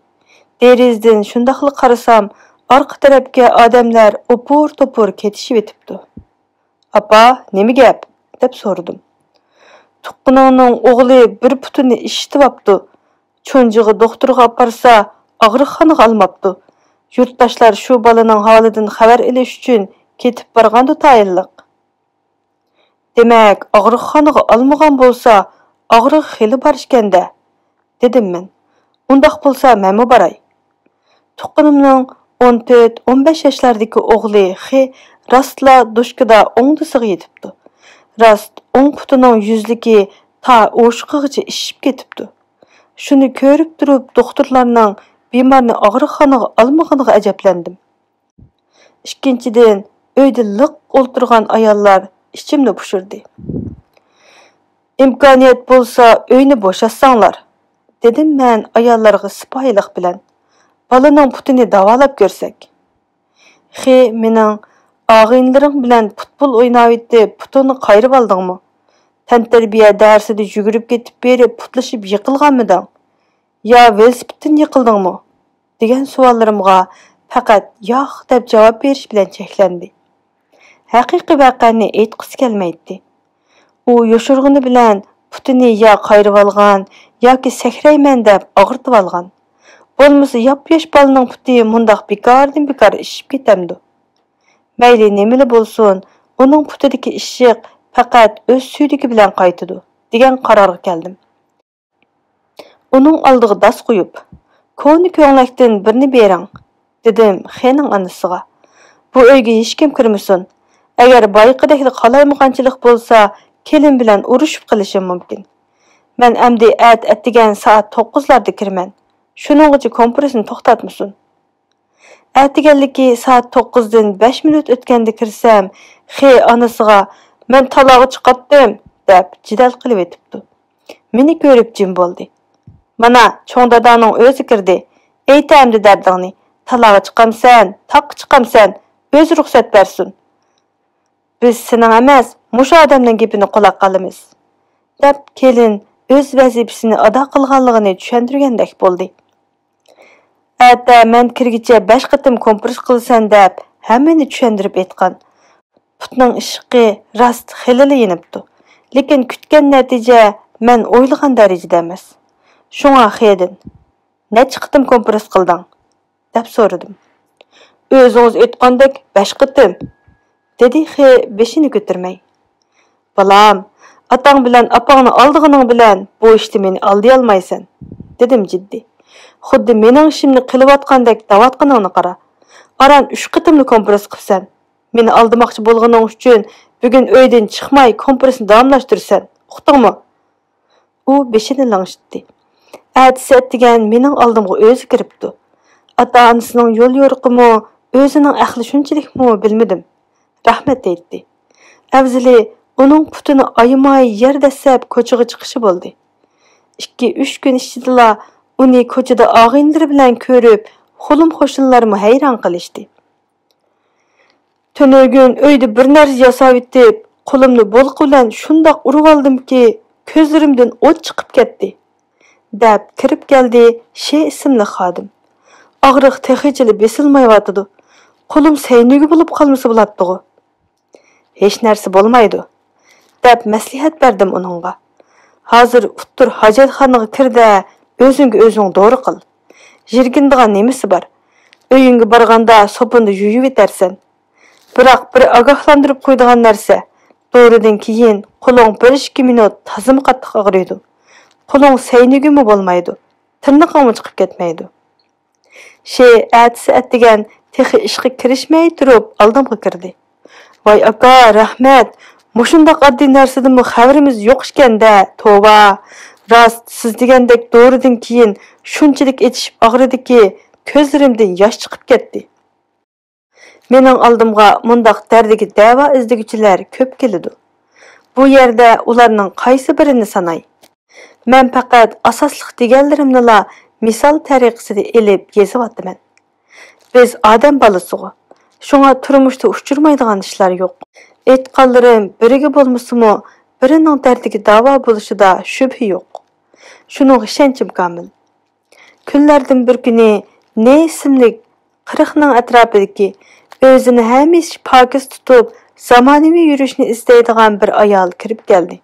دېرىزىدىن شۇنداقلا قارىسام، ئارقا تەرەپكە ئادەملەر ئوپۇر-توپۇر كېتىشىۋېتىپتۇ. «ئاپا، نېمە گەپ؟» دەپ سورىدىم. «تۇغقىنىڭنىڭ ئوغلى بىر پۇتىنى ئىششىتىۋاپتۇ. چونجىغا دوختۇرغا ئاپارسا، ئاغرىقخانىغا ئالماپتۇ. يۇرتداشلار شۇ بالىنىڭ ھالىدىن خەۋەر ئېلىش ئۈچۈن كېتىپ بارغاندۇ تايىنلىق.» «دېمەك، ئاغرىقخانىغا ئالمىغان بولسا، ئاغرىقى خېلى بار ئىكەن-دە» دېدىم مەن. «ئۇنداق بولسا مەنمۇ باراي.» تۇغقىنىمنىڭ ئون تۆت، ئون بەش ياشلاردىكى ئوغلى خې راستلا دوشكىدا ئوڭدىسىغا يېتىپتۇ. راست ئوڭ پۇتىنىڭ يۈزلۈكى تا ئوشۇقىغىچە ئىششىپ كېتىپتۇ. شۇنى كۆرۈپ تۇرۇپ دوختۇرلارنىڭ بىمارنى ئاغرىقخانىغا ئالمىغىنىغا ئەجەبلەندىم. ئىككىنچىدىن، ئۆيدە لىق ئولتۇرغان ئاياللار ئىچىمنى پۇشۇردى. «ئىمكانىيەت بولسا ئۆينى بوشاتساڭلار» دېدىم مەن ئاياللارغا سىپايىلىق بىلەن. «بالىنىڭ پۇتىنى داۋالاپ كۆرسەك.» خې مېنىڭ، «ئاغىنىلىرىڭ بىلەن پۇتبول ئويناۋېتىپ پۇتۇڭنى قايرىۋالدىڭمۇ؟ تەنتەربىيە دەرسىدە يۈگۈرۈپ كېتىپ بېرىپ پۇتلىشىپ يىقىلغانمىدىڭ؟ يا ۋېلىسىپىتتىن يىقىلدىڭمۇ؟ دېگەن سوئاللىرىمغا پەقەت ياق دەپ جاۋاب بېرىش بىلەن چەكلەندى. ھەقىقىي ۋەقەنى ئېيتقۇسى كەلمەيتتى. ئۇ يوشۇرغىنى بىلەن پۇتىنى يا قايرىۋالغان ياكى سەكرەيمەن دەپ ئاغرىتىۋالغان. بولمىسا ياپياش بالىنىڭ پۇتى مۇنداق بىكاردىن بىكار ئىششىپ كېتەمدۇ؟ مەيلى نېمىلا بولسۇن، ئۇنىڭ پۇتىدىكى ئىششىق پەقەت ئۆز سۈيدۈكى بىلەن قايتىدۇ، دېگەن قارارغا كەلدىم. ئۇنىڭ ئالدىغا داس قويۇپ، كونا كۆڭلەكتىن بىرنى بېرىڭ، دېدىم خېنىڭ ئانىسىغا. بۇ ئۆيگە ھېچكىم كىرمىسۇن. ئەگەر بايىقىدەكلا قالايمىقانچىلىق بولسا، كېلىن بىلەن ئۇرۇشۇپ قېلىشىم مۇمكىن. مەن ئەمدى ئەتە ئەتىگەن سائەت توققۇزلاردا كىرىمەن. شۇنىڭغىچە كومپرېسنى توختاتمىسۇن. ئەتىگەنلىكى سائەت توققۇزدىن بەش مىنۇت ئۆتكەندە كىرسەم، خې ئانىسىغا، «مەن تالاغا چىقاتتىم» دەپ جېدەل قىلىۋېتىپتۇ. مېنى كۆرۈپ جىم بولدى. «مانا، چوڭ داداڭنىڭ ئۆزى كىردى. ئېيتە ئەمدى دەردىڭنى. تالاغا چىقامسەن، تاغقا چىقامسەن، ئۆزى رۇخسەت بەرسۇن. بىز سېنىڭ ئەمەس، مۇشۇ ئادەمنىڭ گېپىنى قۇلاق ئالىمىز» دەپ، كېلىن ئۆز ۋەزىپىسىنى ئادا قىلغانلىقىنى چۈشەندۈرگەندەك بولدى. «ئەتە مەن كىرگىچە بەش قېتىم كومپرېس قىلىسەن» دەپ ھەممىنى چۈشەندۈرۈپ ئېيتقان. پۇتنىڭ ئىششىقى راست خېلىلا يېنىپتۇ. لېكىن كۈتكەن نەتىجە مەن ئويلىغان دەرىجىدە ئەمەس. شۇڭا خېدىن، «نەچچە قېتىم كومپرېس قىلدىڭ؟» دەپ سورىدىم. «ئۆزىڭىز ئېيتقاندەك بەش قېتىم» دېدى خې بېشىنى كۆتۈرمەي. «بالام، ئاتاڭ بىلەن ئاپاڭنى ئالدىغىنىڭ بىلەن بۇ ئىشتا مېنى ئالدىيالمايسەن» دېدىم جىددىي. «خۇددى مېنىڭ ئىشىمنى قىلىۋاتقاندەك دەۋاتقىنىڭنى قارا. ئاران ئۈچ قېتىملا كومپرېس قىپسەن. مېنى ئالدىماقچى بولغىنىڭ ئۈچۈن بۈگۈن ئۆيدىن چىقماي كومپرېسنى داۋاملاشتۇرىسەن. ئۇقتۇڭمۇ؟» ئۇ بېشىنى لىڭشىتتى. ئەتىسى ئەتىگەن مېنىڭ ئالدىمغا ئۆزى كىرىپتۇ. ئاتا-ئانىسىنىڭ يول يورۇقىمۇ، ئۆزىنىڭ ئەقلى شۇنچىلىكمۇ بىلمىدىم. رەھمەت ئېيتتى. ئەۋزىلى ئۇنىڭ پۇتىنى ئايىماي يەر دەسسەپ كوچىغا چىقىشى بولدى. ئىككى-ئۈچ كۈن ئىچىدىلا ئۇنى كوچىدا ئاغىنىلىرى بىلەن كۆرۈپ، خۇلۇم-قوشنىلارمۇ ھەيران قېلىشتى. «تۈنۈگۈن ئۆيدە بىر نەرسە ياساۋېتىپ، قولۇمنى بولقا بىلەن شۇنداق ئۇرۇۋالدىمكى، كۆزلىرىمدىن ئوت چىقىپ كەتتى» دەپ كىرىپ كەلدى شې ئىسىملىك خادىم. «ئاغرىق تېخىچىلا بېسىلمايۋاتىدۇ. قولۇم سەينىگە بولۇپ قالمىسا بولاتتىغۇ.» «ھېچ نەرسە بولمايدۇ» دەپ مەسلىھەت بەردىم ئۇنىڭغا. «ھازىر ئۇتتۇر ھاجەتخانىغا كىر-دە، ئۆزۈڭگە ئۆزۈڭ دورا قىل. يىرگىنىدىغان نېمىسى بار؟ ئۆيۈڭگە بارغاندا سوپۇندا يۇيۇۋېتەرسەن. بىراق بىر ئاگاھلاندۇرۇپ قويىدىغان نەرسە، دورىدىن كېيىن قولۇڭ بىر-ئىككى مىنۇت تازىمۇ قاتتىق ئاغرىيدۇ. قولۇڭ سەينىگىمۇ بولمايدۇ، تىرنىقىڭمۇ چىقىپ كەتمەيدۇ.» شې ئەتىسى ئەتىگەن تېخى ئىشقا كىرىشمەي تۇرۇپ ئالدىمغا كىردى. «ۋاي ئاكا، رەھمەت! مۇشۇنداق ئاددىي نەرسىدىنمۇ خەۋىرىمىز يوق ئىكەن-دە، توۋا! راست، سىز دېگەندەك دورىدىن كېيىن شۇنچىلىك ئېچىشىپ ئاغرىدىكى، كۆزلىرىمدىن ياش چىقىپ كەتتى.» مېنىڭ ئالدىمغا مۇنداق دەردىگە دەۋا ئىزدىگۈچىلەر كۆپ كېلىدۇ. بۇ يەردە ئۇلارنىڭ قايسى بىرىنى ساناي؟ مەن پەقەت ئاساسلىق دېگەنلىرىمنىلا مىسال تەرىقىسىدە ئېلىپ يېزىۋاتىمەن. بىز ئادەم بالىسىغۇ، شۇڭا تۇرمۇشتا ئۇچرىمايدىغان ئىشلار يوق. ئېيتقانلىرىم بىرىگە بولمىسىمۇ، بىرىنىڭ دەردىگە داۋا بولۇشىدا شۈبھە يوق. شۇنىڭغا ئىشەنچىم كامىل. كۈنلەردىن بىر كۈنى نې ئىسىملىك قىرىقنىڭ ئەتراپىدىكى، ئۆزىنى ھەمىشە پاكىز تۇتۇپ، زامانىۋى يۈرۈشنى ئىزدەيدىغان بىر ئايال كىرىپ كەلدى.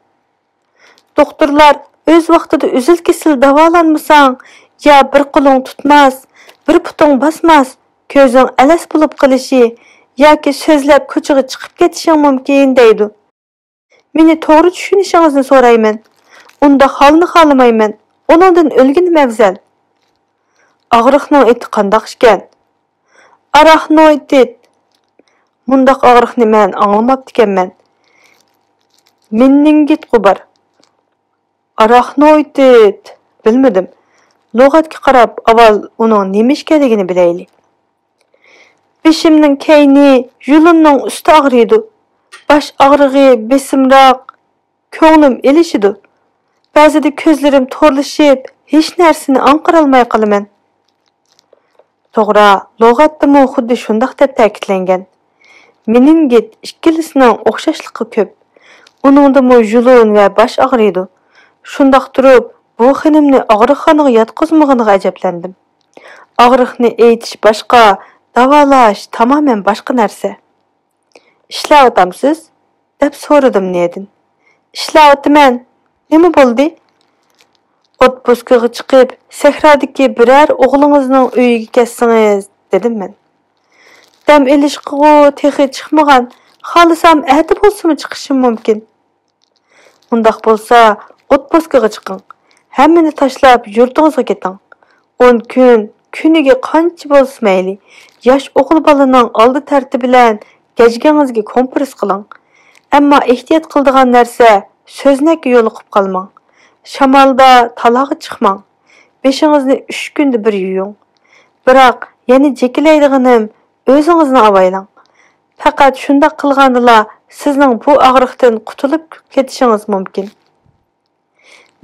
«دوختۇرلار ئۆز ۋاقتىدا ئۈزۈل-كېسىل داۋالانمىساڭ، يا بىر قولۇڭ تۇتماس، بىر پۇتۇڭ باسماس، كۆزۈڭ ئەلەس بولۇپ قېلىشى ياكى سۆزلەپ كوچىغا چىقىپ كېتىشىڭ مۇمكىن» دەيدۇ. مېنى توغرا چۈشىنىشىڭىزنى سورايمەن. ئۇنداق ھالنى خالىمايمەن. ئۇنىڭدىن ئۆلگىنىم ئەۋزەل. ئاغرىقنىڭ ئېتى قانداق ئىكەن؟ ئاراخنوئىتىت. مۇنداق ئاغرىقنى مەن ئاڭلىماپتىكەنمەن. مېنىنگىتقۇ بار. ئاراخنوئىتىت. بىلمىدىم. لۇغەتكە قاراپ ئاۋۋال ئۇنىڭ نېمە ئىكەنلىكىنى بىلەيلى. بېشىمنىڭ كەينى، يۇلۇننىڭ ئۈستى ئاغرىيدۇ. باش ئاغرىقى بېسىمراق، كۆڭلۈم ئېلىشىدۇ. بەزىدە كۆزلىرىم تورلىشىپ، ھېچ نەرسىنى ئاڭقىرالماي قالىمەن. توغرا، لۇغەتتىمۇ خۇددى شۇنداق دەپ تەكىتلەنگەن. مېنىنگىت ئىككىلىسىنىڭ ئوخشاشلىقى كۆپ. ئۇنىڭدىمۇ يۇلۇن ۋە باش ئاغرىيدۇ. شۇنداق تۇرۇپ، بۇ خېنىمنى ئاغرىقخانىغا ياتقۇزمىغىنىغا ئەجەبلەندىم. ئاغرىقنى ئېيتىش باشقا، داۋالاش تامامەن باشقا نەرسە. «ئىشلەۋاتامسىز؟» دەپ سورىدىم نېدىن. «ئىشلەۋاتىمەن. نېمە بولدى؟» «ئوتپۇسكىغا چىقىپ، سەھرادىكى بىرەر ئوغلىڭىزنىڭ ئۆيىگە كەتسىڭىز» دېدىم مەن. «دەم ئېلىشقىغۇ تېخى چىقمىغان. خالىسام ئەتە بولسىمۇ چىقىشىم مۇمكىن.» «ئۇنداق بولسا، ئوتپۇسكىغا چىقىڭ. ھەممىنى تاشلاپ يۇرتىڭىزغا كېتىڭ. ئون كۈن، كۈنىگە قانچە بولسا مەيلى، ياش ئوغۇل بالىنىڭ ئالدى تەرتىپى بىلەن گەجگىڭىزگە كومپرېس قىلىڭ. ئەمما ئېھتىيات قىلىدىغان نەرسە، سۆزنەككە يولۇقۇپ قالماڭ. شامالدا تالاغا چىقماڭ. بېشىڭىزنى ئۈچ كۈندە بىر يۇيۇڭ. بىراق، يەنە جېكىلەيدىغىنىم، ئۆزىڭىزنى ئاۋايلاڭ. پەقەت شۇنداق قىلغاندىلا سىزنىڭ بۇ ئاغرىقتىن قۇتۇلۇپ كېتىشىڭىز مۇمكىن.»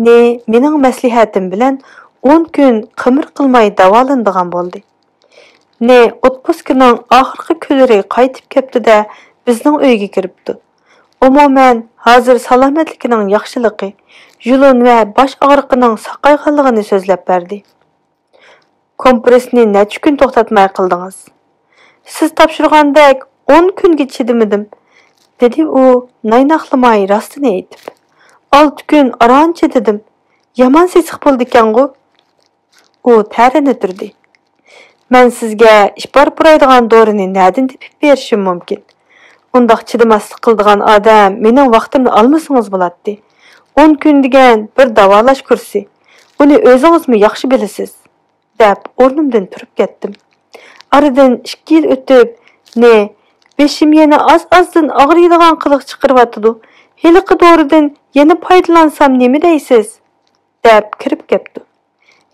نى مېنىڭ مەسلىھەتىم بىلەن ئون كۈن قىمىر قىلماي داۋالىنىدىغان بولدى. نى ئوتپۇسكىنىڭ ئاخىرقى كۈنلىرى قايتىپ كەپتۇ-دە، بىزنىڭ ئۆيگە كىرىپتۇ. ئومۇمەن، ھازىر سالامەتلىكىنىڭ ياخشىلىقى، يۇلۇن ۋە باش ئاغرىقىنىڭ ساقايغانلىقىنى سۆزلەپ بەردى. «كومپرېسنى نەچچە كۈن توختاتماي قىلدىڭىز.» «سىز تاپشۇرغاندەك ئون كۈنگە چىدىمىدىم»، دېدى ئۇ نايناقلىماي راستىنى ئېيتىپ. «ئالتە كۈن ئاران چىدىدىم. يامان سېسىق بولىدىكەنغۇ.» ئۇ تەرىنى تۇردى. «مەن سىزگە ئىپار پۇرايدىغان دورىنى نەدىن تېپىپ بېرىشىم مۇمكىن؟ ئۇنداق چىدىماسلىق قىلىدىغان ئادەم مېنىڭ ۋاقتىمنى ئالمىسىڭىز بولاتتى. ئون كۈن دېگەن بىر داۋالاش كۇرسى. ئۇنى ئۆزىڭىزمۇ ياخشى بىلىسىز.» دەپ، ئورنۇمدىن تۇرۇپ كەتتىم. ئارىدىن ئىككى يىل ئۆتۈپ، نى، «بېشىم يەنە ئاز-ئازدىن ئاغرىيدىغان قىلىق چىقىرىۋاتىدۇ. ھېلىقى دورىدىن يەنە پايدىلانسام نېمە دەيسىز؟» دەپ كىرىپ كەپتۇ.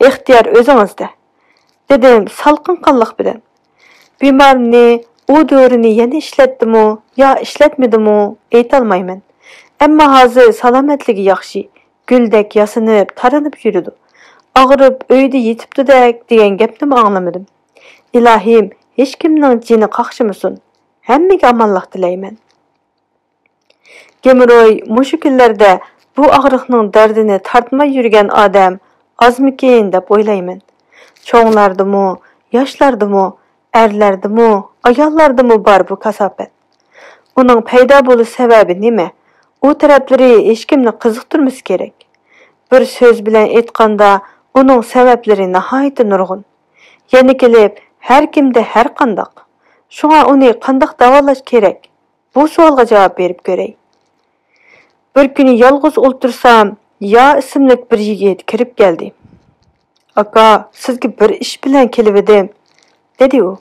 «ئىختىيار ئۆزىڭىزدە»، دېدىم سالقىن قانلىق بىلەن. بىمارنى ئۇ دورىنى يەنە ئىشلەتتىمۇ يا ئىشلەتمىدىمۇ ئېيتالمايمەن. ئەمما ھازىر سالامەتلىكى ياخشى، گۈلدەك ياسىنىپ، تارىنىپ يۈرىدۇ. ئاغرىپ ئۆيدە يېتىپتۇدەك دېگەن گەپنىمۇ ئاڭلىمىدىم. ئىلاھىم، ھېچكىمنىڭ جېنى قاقشىمىسۇن. ھەممىگە ئامانلىق تىلەيمەن. گېمروي مۇشۇ كۈنلەردە بۇ ئاغرىقنىڭ دەردىنى تارتماي يۈرگەن ئادەم ئازمىكىن دەپ ئويلايمەن. چوڭلاردىمۇ، ياشلاردىمۇ، ئەرلەردىمۇ، ئاياللاردىمۇ بار بۇ كاساپەت. ئۇنىڭ پەيدا بولۇش سەۋەبى نېمە؟ ئۇ تەرەپلىرى ھېچكىمنى قىزىقتۇرمىسا كېرەك. بىر سۆز بىلەن ئېيتقاندا، ئۇنىڭ سەۋەبلىرى ناھايىتى نۇرغۇن. يەنە كېلىپ، ھەر كىمدە ھەر قانداق. شۇڭا ئۇنى قانداق داۋالاش كېرەك؟ بۇ سوئالغا جاۋاب بېرىپ كۆرەي. بىر كۈنى يالغۇز ئولتۇرسام، يا ئىسىملىك بىر يىگىت كىرىپ كەلدى. «ئاكا، سىزگە بىر ئىش بىلەن كېلىۋىدىم»، دېدى ئۇ.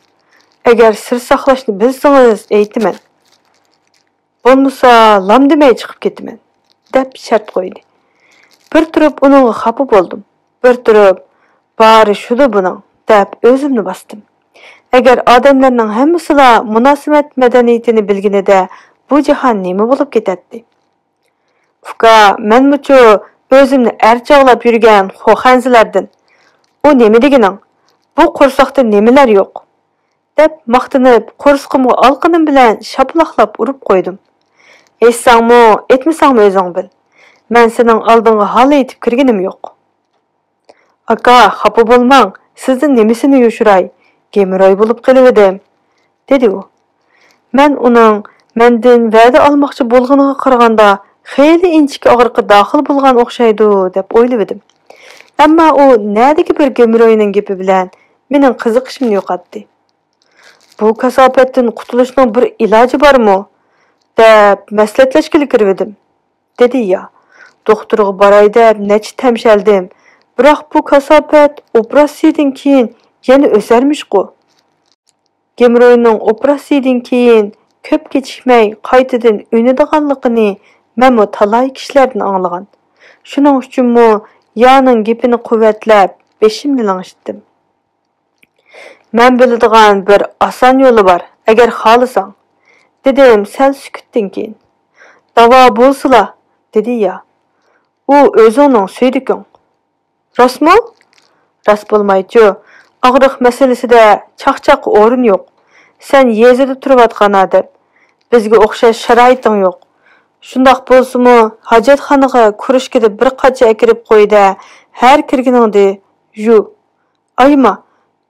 «ئەگەر سىر ساقلاشنى بىلسىڭىز، ئېيتىمەن. بولمىسا، لام دېمەي چىقىپ كېتىمەن»، دەپ شەرت قويدى. بىر تۇرۇپ ئۇنىڭغا خاپا بولدۇم. بىر تۇرۇپ، «بارى شۇدۇ بۇنىڭ» دەپ ئۆزۈمنى باستىم. ئەگەر ئادەملەرنىڭ ھەممىسىلا مۇناسىۋەت مەدەنىيىتىنى بىلگىنىدە، بۇ جاھان نېمە بولۇپ كېتەتتى؟ «ئۇكا، مەنمۇچۇ ئۆزۈمنى ئەر چاغلاپ يۈرگەن خوخەنزىلەردىن. ئۇ نېمە دېگىنىڭ؟ بۇ قورساقتا نېمىلەر يوق؟» دەپ ماختىنىپ، قورسىقىمغا ئالىقىنىم بىلەن شاپىلاقلاپ ئۇرۇپ قويدۇم. «ئېيتساڭمۇ، ئېيتمىساڭمۇ ئۆزۈڭ بىل. مەن سېنىڭ ئالدىڭغا ھال ئېيتىپ كىرگىنىم يوق.» «ئاكا، خاپا بولماڭ، سىزدىن نېمىسىنى يوشۇراي؟ گېمروي بولۇپ قېلىۋىدىم»، دېدى ئۇ. مەن ئۇنىڭ مەندىن ۋەدە ئالماقچى بولغىنىغا قارىغاندا، خېلى ئىنچىكە ئاغرىققا داخىل بولغان ئوخشايدۇ، دەپ ئويلىۋىدىم. ئەمما ئۇ نەدىكى بىر گېمروينىڭ گېپى بىلەن مېنىڭ قىزىقىشىمنى يوقاتتى. «بۇ كاساپەتتىن قۇتۇلۇشنىڭ بىر ئىلاجى بارمۇ؟» دەپ مەسلىھەتلەشكىلى كىرىۋىدىم، دېدى يا. دوختۇرغا باراي دەپ نەچچە تەمشەلدىم، بىراق بۇ كاساپەت ئوپېراتسىيىدىن كېيىن يەنە ئۆسەرمىشقۇ. گېمروينىڭ ئوپېراتسىيىدىن كېيىن كۆپ كېچىكمەي قايتىدىن ئۈنىدىغانلىقىنى مەنمۇ تالاي كىشىلەردىن ئاڭلىغان. شۇنىڭ ئۈچۈنمۇ يانىڭ گېپىنى قۇۋۋەتلەپ بېشىمنى لىڭشىتتىم. «مەن بىلىدىغان بىر ئاسان يولى بار، ئەگەر خالىساڭ»، دېدىم سەل سۈكۈتتىن كېيىن. «داۋا بولسىلا»، دېدى يا. «ئۇ ئۆزۈڭنىڭ سۈيدۈكۈڭ.» «راستمۇ؟» «راست بولمايچۇ؟ ئاغرىق مەسىلىسىدە چاقچاققا ئورۇن يوق. سەن يېزىدا تۇرۇۋاتقان ئادەم. بىزگە ئوخشاش شارائىتىڭ يوق. شۇنداق بولسىمۇ، ھاجەتخانىغا كۇرۇشكىدا بىر قاچا ئەكىرىپ قوي-دە، ھەر كىرگىنىڭدە يۇ. ئايىما،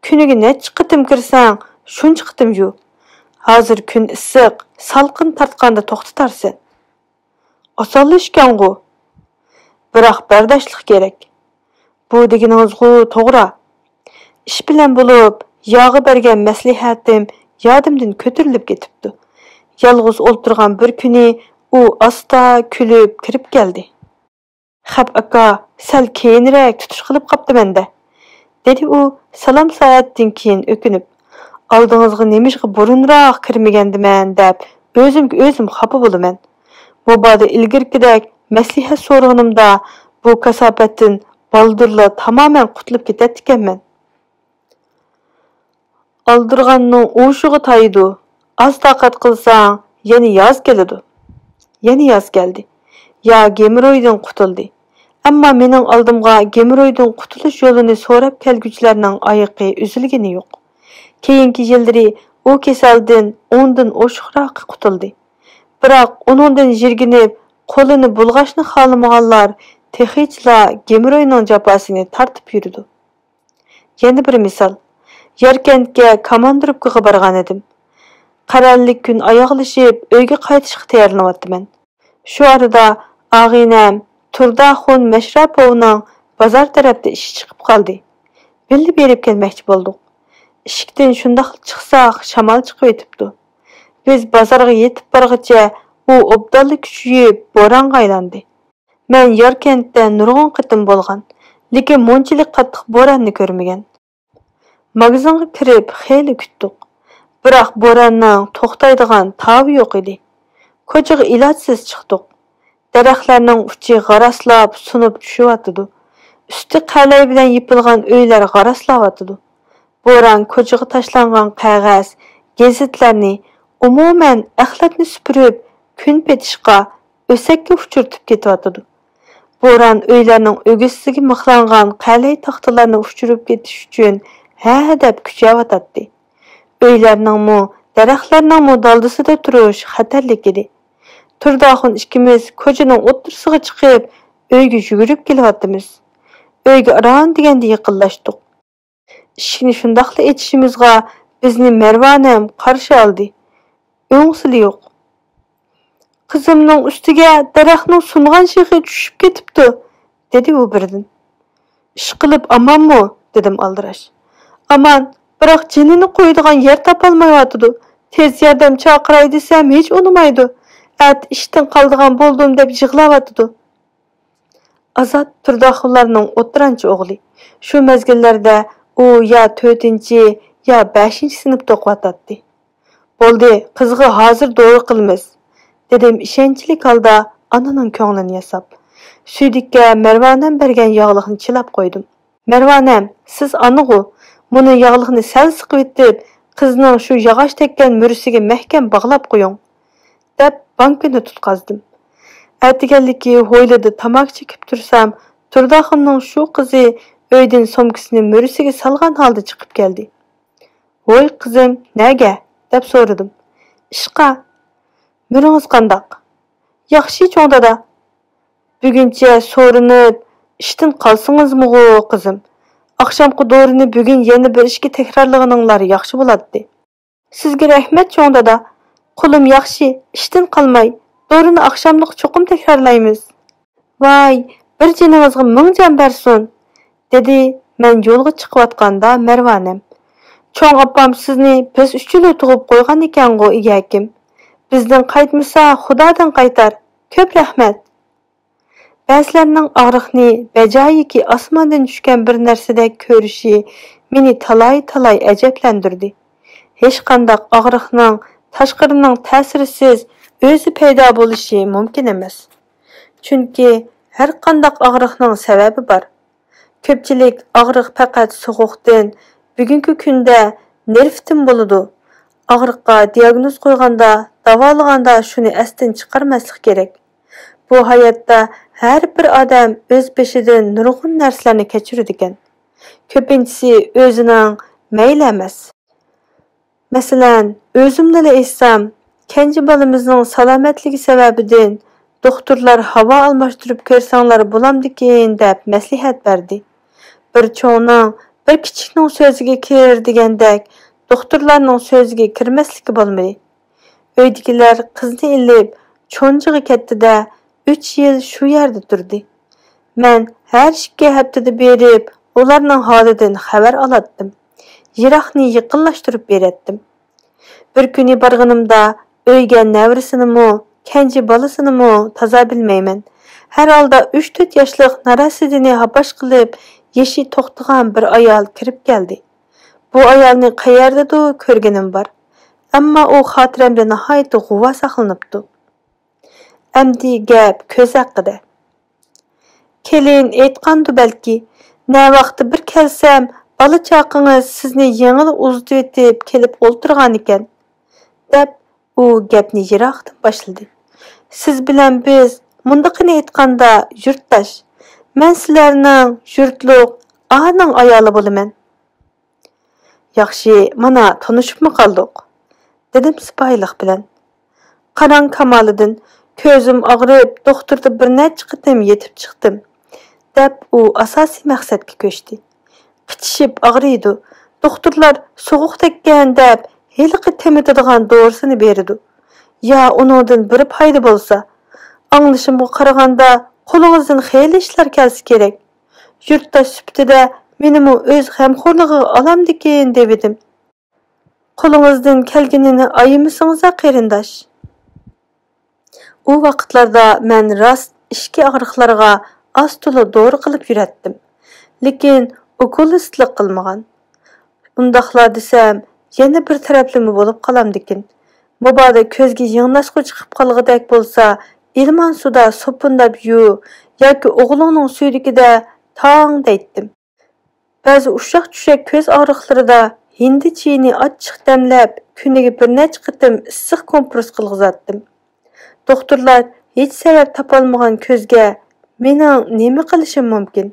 كۈنىگە نەچچە قېتىم كىرسەڭ، شۇنچە قېتىم يۇ. ھازىر كۈن ئىسسىق، سالقىن تارتقاندا توختىتارسەن. ئاسانلا ئىشكەنغۇ. بىراق بەرداشلىق كېرەك. بۇ دېگىنىڭىزغۇ توغرا. ئىش بىلەن بولۇپ، ياغا بەرگەن مەسلىھەتىم يادىمدىن كۆتۈرۈلۈپ كېتىپتۇ. يالغۇز ئولتۇرغان بىر كۈنى ئۇ ئاستا كۈلۈپ كىرىپ كەلدى. خەپ ئاكا، سەل كېيىنرەك تۇتۇش قىلىپ قاپتىمەن-دە، دېدى ئۇ سالام سائەتتىن كېيىن ئۆكۈنۈپ. ئالدىڭىزغا نېمىشقا بۇرۇنراق كىرمىگەندىمەن دەپ ئۆزۈمگە ئۆزۈم خاپا بولىمەن. مۇبادا ئىلگىرىكىدەك مەسلىھەت سورىغىنىمدا بۇ كاساپەتتىن بالدۇرلا تامامەن قۇتۇلۇپ كېتەتتىكەنمەن. ئالدىرىغاننىڭ ئوشۇقى تايىدۇ. ئاز تاقەت قىلساڭ، يەنە ياز كېلىدۇ. يەنە ياز كەلدى. يا گېمرويدىن قۇتۇلدى. ئەمما مېنىڭ ئالدىمغا گېمرويدىن قۇتۇلۇش يولىنى سوراپ كەلگۈچىلەرنىڭ ئايىقى ئۈزۈلگىنى يوق. كېيىنكى يىللىرى ئۇ كېسەلدىن ئوندىن ئوشۇقراقى قۇتۇلدى. بىراق ئۇنىڭدىن يىرگىنىپ، قولىنى بۇلغاشنى خالىمىغانلار تېخىچىلا گېمروينىڭ جاپاسىنى تارتىپ يۈرىدۇ. يەنە بىر مىسال. ياركەنتكە كاماندىروپكىغا بارغانىدىم. قەرەللىك كۈن ئاياغلىشىپ، ئۆيگە قايتىشقا تەييارلىنىۋاتىمەن. شۇ ئارىدا ئاغىنەم تۇرداخۇن مەشرەپوۋنىڭ بازار تەرەپتە ئىشى چىقىپ قالدى. بىللە بېرىپ كەلمەكچى بولدۇق. ئىشىكتىن شۇنداقلا چىقساق، شامال چىقىۋېتىپتۇ. بىز بازارغا يېتىپ بارغىچە ئۇ ئوبدانلا كۈچىيىپ، بورانغا ئايلاندى. مەن ياركەنتتە نۇرغۇن قېتىم بولغان، لېكىن مۇنچىلىك قاتتىق بوراننى كۆرمىگەن. ماگىزىنغا كىرىپ خېلى كۈتتۇق. بىراق بوراننىڭ توختايدىغان تاۋى يوق ئىدى. كوچىغا ئىلاجسىز چىقتۇق. دەرەخلەرنىڭ ئۇچى غاراسلاپ، سۇنۇپ چۈشۈۋاتىدۇ. ئۈستى قەلەي بىلەن يېپىلغان ئۆيلەر غاراسلاۋاتىدۇ. بوران كوچىغا تاشلانغان قەغەز، گېزىتلەرنى، ئومۇمەن، ئەخلەتنى سۈپۈرۈپ، كۈن پېتىشقا، ئۆسەككە ئۇچۇرتۇپ كېتىۋاتىدۇ. بوران ئۆيلەرنىڭ ئۆگزىسىگە مىخلانغان قەلەي تاختىلارنى ئۇچۇرۇپ كېتىش ئۈچۈن ھە دەپ كۈچەۋاتاتتى. ئۆيلەرنىڭمۇ، دەرەخلەرنىڭمۇ دالدىسىدا تۇرۇش خەتەرلىك ئىدى. تۇرداخۇن ئىككىمىز كوچىنىڭ ئوتتۇرىسىغا چىقىپ، ئۆيگە يۈگۈرۈپ كېلىۋاتىمىز. ئۆيگە ئاران دېگەندە يېقىنلاشتۇق. ئىشىكنى شۇنداقلا ئېچىشىمىزغا بىزنى مەرۋانەم قارشى ئالدى. ئۆڭسىلى يوق. «قىزىمنىڭ ئۈستىگە دەرەخنىڭ سۇنغان شېخى چۈشۈپ كېتىپتۇ»، دېدى ئۇ بىردىن. «ئىشقىلىپ ئامانمۇ؟» دېدىم ئالدىراش. «ئامان، بىراق جېنىنى قويىدىغان يەر تاپالمايۋاتىدۇ. تېز ياردەم چاقىراي دېسەم ھېچ ئۇنىمايدۇ. ئەتە ئىشتىن قالىدىغان بولدۇم دەپ يىغلاۋاتىدۇ.» ئازات تۇرداخۇنلارنىڭ ئوتتۇرانچە ئوغلى. شۇ مەزگىللەردە ئۇ يا تۆتىنچى، يا بەشىنچى سىنىپتا ئوقۇۋاتاتتى. «بولدى، قىزغا ھازىر دورا قىلىمىز»، دېدىم ئىشەنچلىك ھالدا ئانىنىڭ كۆڭلىنى ياساپ. سۈيدۈككە مەرۋانەم بەرگەن ياغلىقنى چىلاپ قويدۇم. «مەرۋانەم، سىز ئانىغۇ، مۇنۇ ياغلىقنى سەل سىقىۋېتىپ، قىزنىڭ شۇ ياغاچ تەگكەن مۈرىسىگە مەھكەم باغلاپ قويۇڭ.» دەپ بانكىنى تۇتقازدىم. ئەتىگەنلىكى ھويلىدا تاماكا چېكىپ تۇرسام، تۇرداخۇننىڭ شۇ قىزى ئۆيدىن سومكىسىنى مۈرىسىگە سالغان ھالدا چىقىپ كەلدى. «ۋوي قىزىم، نەگە؟» دەپ سورىدىم. «ئىشقا.» «مۈرىڭىز قانداق؟» «ياخشى چوڭ دادا.» «بۈگۈنچە سورىنىپ ئىشتىن قالسىڭىزمىغۇ قىزىم؟ ئاخشامقى دورىنى بۈگۈن يەنە بىر ئىككى تەكرارلىغىنىڭلار ياخشى بولاتتى.» «سىزگە رەھمەت چوڭ دادا. قولۇم ياخشى، ئىشتىن قالماي، دورىنى ئاخشاملىق چوقۇم تەكرارلايمىز.» «ۋاي، بىر جېنىڭىزغا مىڭ جان بەرسۇن.» دېدى مەن يولغا چىقىۋاتقاندا مەرۋانەم. «چوڭ ئاپام سىزنى بىز ئۈچۈنلا تۇغۇپ قويغان ئىكەنغۇ، ئىگەكىم. بىزدىن قايتمىسا، خۇدادىن قايتار. كۆپ رەھمەت.» بەزىلەرنىڭ ئاغرىقنى بەجايىكى ئاسماندىن چۈشكەن بىر نەرسىدەك كۆرۈشى مېنى تالاي-تالاي ئەجەبلەندۈردى. ھېچقانداق ئاغرىقنىڭ تاشقىرىنىڭ تەسىرىسىز ئۆزى پەيدا بولۇشى مۇمكىن ئەمەس. چۈنكى ھەرقانداق ئاغرىقنىڭ سەۋەبى بار. كۆپچىلىك ئاغرىق پەقەت سوغۇقتىن، بۈگۈنكى كۈندە نېرۋىتىن بولىدۇ. ئاغرىققا دىياگنوز قويغاندا، داۋالىغاندا شۇنى ئەستىن چىقارماسلىق كېرەك. بۇ ھاياتتا ھەر بىر ئادەم ئۆز بېشىدىن نۇرغۇن نەرسىلەرنى كەچۈرىدىكەن. كۆپىنچىسى ئۆزىنىڭ مەيلى ئەمەس. مەسىلەن، ئۆزۈمنىلا ئېيتسام، كەنجى بالىمىزنىڭ سالامەتلىكى سەۋەبىدىن دوختۇرلار ھاۋا ئالماشتۇرۇپ كۆرسەڭلار بولامدىكىن دەپ مەسلىھەت بەردى. بىر چوڭنىڭ، بىر كىچىكنىڭ سۆزىگە كىر دېگەندەك، دوختۇرلارنىڭ سۆزىگە كىرمەسلىككە بولمىدى. ئۆيدىكىلەر قىزنى ئېلىپ چونجىغا كەتتى-دە، ئۈچ يىل شۇ يەردە تۇردى. مەن ھەر ئىككى ھەپتىدە بېرىپ، ئۇلارنىڭ ھالىدىن خەۋەر ئالاتتىم. يىراقنى يېقىنلاشتۇرۇپ بېرەتتىم. بىر كۈنى بارغىنىمدا، ئۆيگە نەۋرىسىنىمۇ، كەنجى بالىسىنىمۇ تازا بىلمەيمەن. ھەر ھالدا ئۈچ-تۆت ياشلىق نارەسىدىنى ھاپاش قىلىپ، يېشى توختىغان بىر ئايال كىرىپ كەلدى. بۇ ئايالنى قەيەردىدۇر كۆرگىنىم بار. ئەمما ئۇ خاتىرەمدە ناھايىتى غۇۋا ساقلىنىپتۇ. ئەمدى گەپ كۆز ھەققىدە. كېلىن ئېيتقاندۇ بەلكى، نەۋاقتە بىر كەلسەم، بالا-چاقىڭىز سىزنى يېڭىلا ئۇزىتىۋېتىپ كېلىپ ئولتۇرغانىكەن، دەپ، ئۇ گەپنى يىراقتىن باشلىدى. سىز بىلەن بىز، مۇندىقىنى ئېيتقاندا، يۇرتداش. مەن سىلەرنىڭ يۇرتلۇق ئانىڭ ئايالى بولىمەن. ياخشى، مانا تونۇشۇپمۇ قالدۇق، دېدىم سىپايىلىق بىلەن. قاراڭ كامالىدىن، كۆزۈم ئاغرىپ، دوختۇردا بىر نەچچە قېتىم يېتىپ چىقتىم، دەپ ئۇ ئاساسىي مەقسەتكە كۆچتى. قىچىشىپ ئاغرىيدۇ. دوختۇرلار سوغۇق تەگكەن دەپ ھېلىقى تېمىتىدىغان دورىسىنى بېرىدۇ. يا ئۇنىڭدىن بىر پايدا بولسا. ئاڭلىشىمغا قارىغاندا قولىڭىزدىن خېلى ئىشلار كەلسە كېرەك. يۇرتداش سۈپىتىدە مېنىمۇ ئۆز غەمخورلۇقىغا ئالامدىكىن دېۋىدىم. قولىڭىزدىن كەلگىنىنى ئايىمىسىڭىزا قېرىنداش. ئۇ ۋاقىتلاردا مەن راست ئىچكى ئاغرىقلارغا ئاز-تولا دورا قىلىپ يۈرەتتىم. لېكىن ئوكۇلىستلىق قىلمىغان. ئۇنداقلا دېسەم، يەنە بىر تەرەپلىمە بولۇپ قالامدىكىن. مۇبادا كۆزگە يىڭناشقۇ چىقىپ قالغۇدەك بولسا، ئىلمان سۇدا سوپۇنداپ يۇ ياكى ئوغلۇڭنىڭ سۈيدۈكىدە تاڭ دەيتتىم. بەزى ئۇششاق-چۈششەك كۆز ئاغرىقلىرىدا ھىندى چېيىنى ئاچچىق دەملەپ، كۈنىگە بىر نەچچە قېتىم ئىسسىق كومپرېس قىلغۇزاتتىم. دوختۇرلار ھېچ سەۋەب تاپالمىغان كۆزگە مېنىڭ نېمە قىلىشىم مۇمكىن؟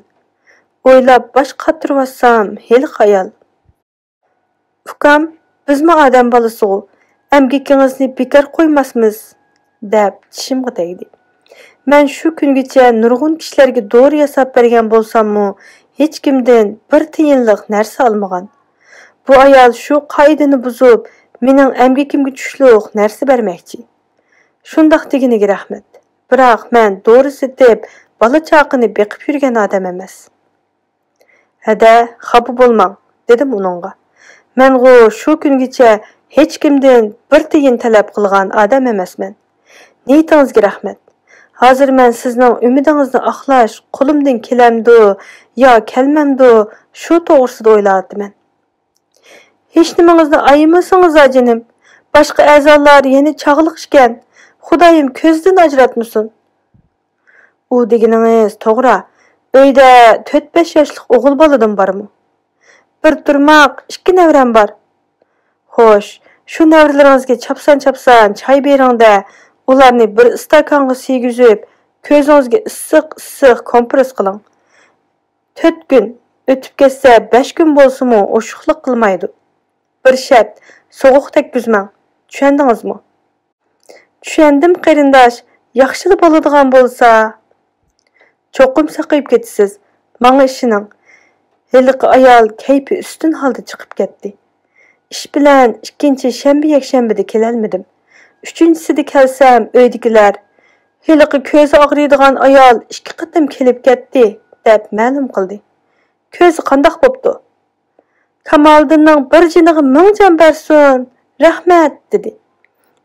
ئويلاپ باش قاتۇرۇۋاتسام، ھېلىقى ئايال: «ئۇكام، بىزمۇ ئادەم بالىسىغۇ، ئەمگىكىڭىزنى بىكار قويماسمىز» دەپ چىشىمغا تەگدى. مەن شۇ كۈنگىچە نۇرغۇن كىشىلەرگە دورا ياساپ بەرگەن بولساممۇ، ھېچكىمدىن بىر تىيىنلىق نەرسە ئالمىغان. بۇ ئايال شۇ قائىدىنى بۇزۇپ، مېنىڭ ئەمگىكىمگە چۈشلۈك نەرسە بەرمەكچى. شۇنداق دېگىنىگە رەھمەت. بىراق مەن دورا سېتىپ، بالا-چاقىنى بېقىپ يۈرگەن ئادەم ئەمەس. «ھەدە، خاپا بولماڭ» دېدىم ئۇنىڭغا. «مەنغۇ شۇ كۈنگىچە ھېچكىمدىن بىر تىيىن تەلەپ قىلغان ئادەم ئەمەسمەن. نىيىتىڭىزگە رەھمەت. ھازىر مەن سىزنىڭ ئۈمىدىڭىزنى ئاقلاش قولۇمدىن كېلەمدۇ يا كەلمەمدۇ، شۇ توغرىسىدا ئويلاۋاتىمەن.» «ھېچنېمىڭىزنى ئايىمىسىڭىزا جېنىم. باشقا ئەزالار يەنە چاغلىق ئىكەن. خۇدايىم كۆزدىن ئاجراتمىسۇن.» «ئۇ دېگىنىڭىز توغرا. ئۆيدە تۆت-بەش ياشلىق ئوغۇل بالىدىن بارمۇ؟» «بىر تۇرماق، ئىككى نەۋرەم بار.» «خوش، شۇ نەۋرىلىرىڭىزگە چاپسان-چاپسان چاي بېرىڭ-دە، ئۇلارنى بىر ئىستاكانغا سىيگۈزۈپ، كۆزىڭىزگە ئىسسىق-ئىسسىق كومپرېس قىلىڭ. تۆت كۈن، ئۆتۈپ كەتسە بەش كۈن بولسىمۇ ئوشۇقلۇق قىلمايدۇ. بىر شەرت، سوغۇق تەگكۈزمەڭ. چۈشەندىڭىزمۇ؟» «چۈشەندىم قېرىنداش، ياخشىلا بولىدىغان بولسا.» «چوقۇم ساقىيىپ كېتىسىز، ماڭا ئىشىنىڭ.» ھېلىقى ئايال كەيپى ئۈستۈن ھالدا چىقىپ كەتتى. ئىش بىلەن ئىككىنچى شەنبە يەكشەنبىدە كېلەلمىدىم. ئۈچىنچىسىدە كەلسەم، ئۆيدىكىلەر: «ھېلىقى كۆزى ئاغرىيدىغان ئايال ئىككى قېتىم كېلىپ كەتتى» دەپ مەلۇم قىلدى. «كۆزى قانداق بوپتۇ؟» «كامالىدىننىڭ بىر جېنىغا مىڭ جان بەرسۇن، رەھمەت» دېدى.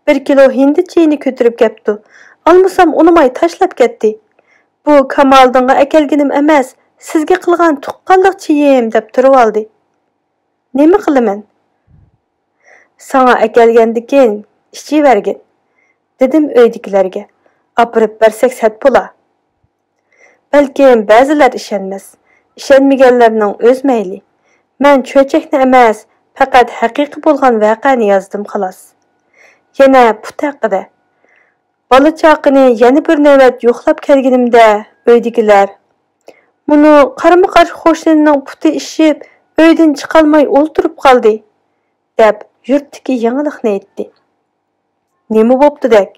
«بىر كىلو ھىندى چېيىنى كۆتۈرۈپ كەپتۇ. ئالمىسام ئۇنىماي تاشلاپ كەتتى. بۇ كامالىدىنغا ئەكەلگىنىم ئەمەس، سىزگە قىلغان تۇغقانلىق چېيىم» دەپ تۇرۇۋالدى. «نېمە قىلىمەن؟» «ساڭا ئەكەلگەندىكىن ئىچىۋەرگىن» دېدىم ئۆيدىكىلەرگە. «ئاپىرىپ بەرسەك سەت بولا.» بەلكىم بەزىلەر ئىشەنمەس. ئىشەنمىگەنلەرنىڭ ئۆز مەيلى. مەن چۆچەكنى ئەمەس، پەقەت ھەقىقىي بولغان ۋەقەنى يازدىم خالاس. يەنە پۇت ھەققىدە. بالا-چاقىنى يەنە بىر نۆۋەت يوقلاپ كەلگىنىمدە، ئۆيدىكىلەر: «مۇنۇ قارىمۇ-قارشى قوشنىنىڭ پۇتى ئىششىپ، ئۆيدىن چىقالماي ئولتۇرۇپ قالدى» دەپ، يۇرتتىكى يېڭىلىقنى ئېيتتى. «نېمە بوپتۇ دەك؟»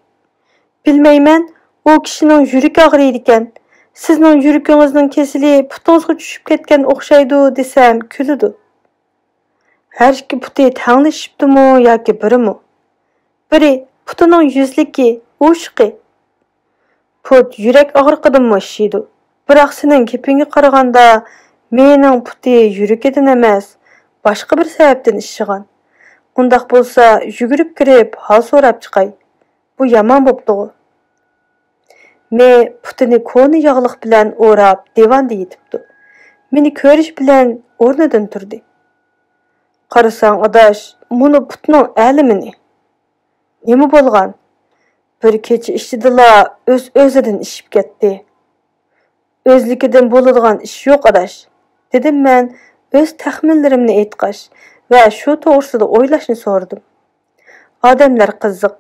«بىلمەيمەن، ئۇ كىشىنىڭ يۈرىكى ئاغرىيدىكەن. سىزنىڭ يۈرىكىڭىزنىڭ كېسىلى پۇتىڭىزغا چۈشۈپ كەتكەن ئوخشايدۇ دېسەم كۈلىدۇ. ھەر ئىككى پۇتى تەڭلا شىشىپتىمۇ ياكى بىرىمۇ؟ بىرى پۇتىنىڭ يۈزلۈكى، ئوشۇقى. پۇت يۈرەك ئاغرىقىدىنمۇ شىشىيدۇ. بىراق سېنىڭ گېپىڭگە قارىغاندا، مېنىڭ پۇتى يۈرىكىدىن ئەمەس، باشقا بىر سەۋەبتىن شىشىغان. ئۇنداق بولسا يۈگۈرۈپ كىرىپ ھال سوراپ چىقاي. بۇ يامان بوپتىغۇ. مې پۇتىنى كونا ياغلىق بىلەن ئوراپ دىۋاندا يېتىپتۇ. مېنى كۆرۈش بىلەن ئورنىدىن تۇردى. قارىساڭ ئاداش، مۇنۇ پۇتنىڭ ئەلىمىنى. نېمە بولغان؟ بىر كېچە ئىچىدىلا ئۆز-ئۆزىدىن ئىششىپ كەتتى. ئۆزلۈكىدىن بولىدىغان ئىش يوق ئاداش، دېدىم مەن ئۆز تەخمىنلىرىمنى ئېيتقاچ ۋە شۇ توغرىسىدا ئويلاشنى سورىدىم. ئادەملەر قىزىق.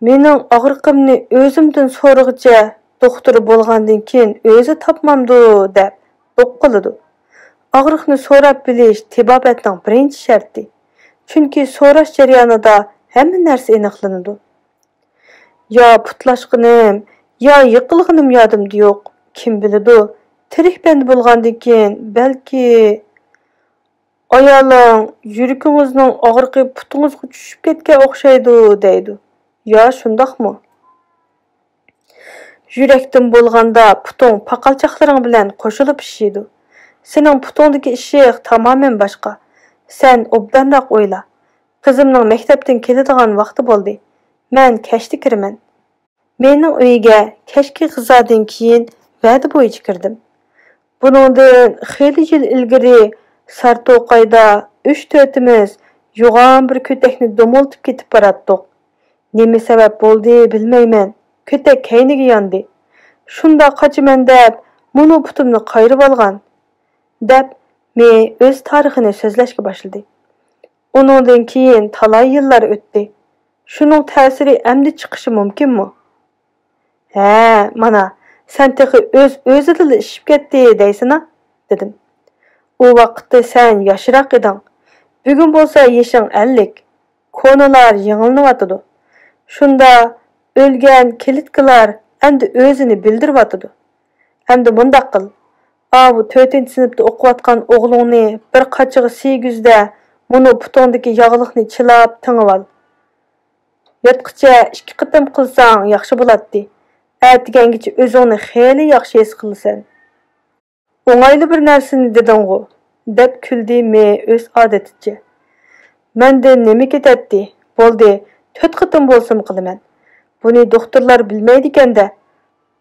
مېنىڭ ئاغرىقىمنى ئۆزۈمدىن سورىغىچە، دوختۇر بولغاندىن كېيىن ئۆزى تاپمامدۇ دەپ دوق قىلىدۇ. ئاغرىقنى سوراپ بىلىش تېبابەتنىڭ بىرىنچى شەرتى. چۈنكى سوراش جەريانىدا ھەممە نەرسە ئېنىقلىنىدۇ. يا پۇتلاشقىنىم، يا يىقىلغىنىم يادىمدا يوق. كىم بىلىدۇ، تىرىك بەندە بولغاندىن كېيىن، بەلكى. ئايالىڭ يۈرىكىڭىزنىڭ ئاغرىقى پۇتىڭىزغا چۈشۈپ كەتكەن ئوخشايدۇ دەيدۇ. يا شۇنداقمۇ؟ يۈرەكتىن بولغاندا پۇتۇڭ پاقالچاقلىرىڭ بىلەن قوشۇلۇپ شىشىيدۇ. سېنىڭ پۇتۇڭدىكى ئىششىق تامامەن باشقا. سەن ئوبدانراق ئويلا. قىزىمنىڭ مەكتەپتىن كېلىدىغان ۋاقتى بولدى. مەن كەچتە كىرىمەن. مېنىڭ ئۆيگە كەچكى غىزادىن كېيىن ۋەدە بويىچە كىردىم. بۇنىڭدىن خېلى يىل ئىلگىرى سارتوقايدا ئۈچ-تۆتىمىز يوغان بىر كۆتەكنى دومۇلتۇپ كېتىپ باراتتۇق. نېمە سەۋەب بولدى بىلمەيمەن، كۆتەك كەينىگە ياندى. شۇنداق قاچىمەن دەپ مۇنۇ پۇتۇمنى قايرىۋالغان، دەپ مې ئۆز تارىخىنى سۆزلەشكە باشلىدى. ئۇنىڭدىن كېيىن تالاي يىللار ئۆتتى. شۇنىڭ تەسىرى ئەمدى چىقىشى مۇمكىنمۇ؟ ھە، مانا، سەن تېخى ئۆز-ئۆزىدىنلا ئىششىپ كەتتى دەيسىنا، دېدىم. ئۇ ۋاقىتتا سەن ياشراق ئىدىڭ. بۈگۈن بولسا يېشىڭ ئەللىك. كونىلار يېڭىلىنىۋاتىدۇ. شۇندا ئۆلگەن كىلىتكىلار ئەمدى ئۆزىنى بىلدۈرۈۋاتىدۇ. ئەمدى مۇنداق قىل. ئاۋۇ تۆتىنچى سىنىپتا ئوقۇۋاتقان ئوغلۇڭنى بىر قاچىغا سىيگۈزدە، مۇنۇ پۇتۇڭدىكى ياغلىقنى چىلاپ تېڭىۋال. ياتقىچە ئىككى قېتىم قىلساڭ ياخشى بولاتتى. ئەتىگەنگىچە ئۆزۈڭنى خېلى ياخشى ھېس قىلىسەن. ئوڭايلى بىر نەرسىنى دېدىڭغۇ، دەپ كۈلدى مې ئۆز ئادىتىچە. مەندىن نېمە كېتەتتى؟ بولدى، تۆت قېتىم بولسىمۇ قىلىمەن. بۇنى دوختۇرلار بىلمەيدىكەن-دە.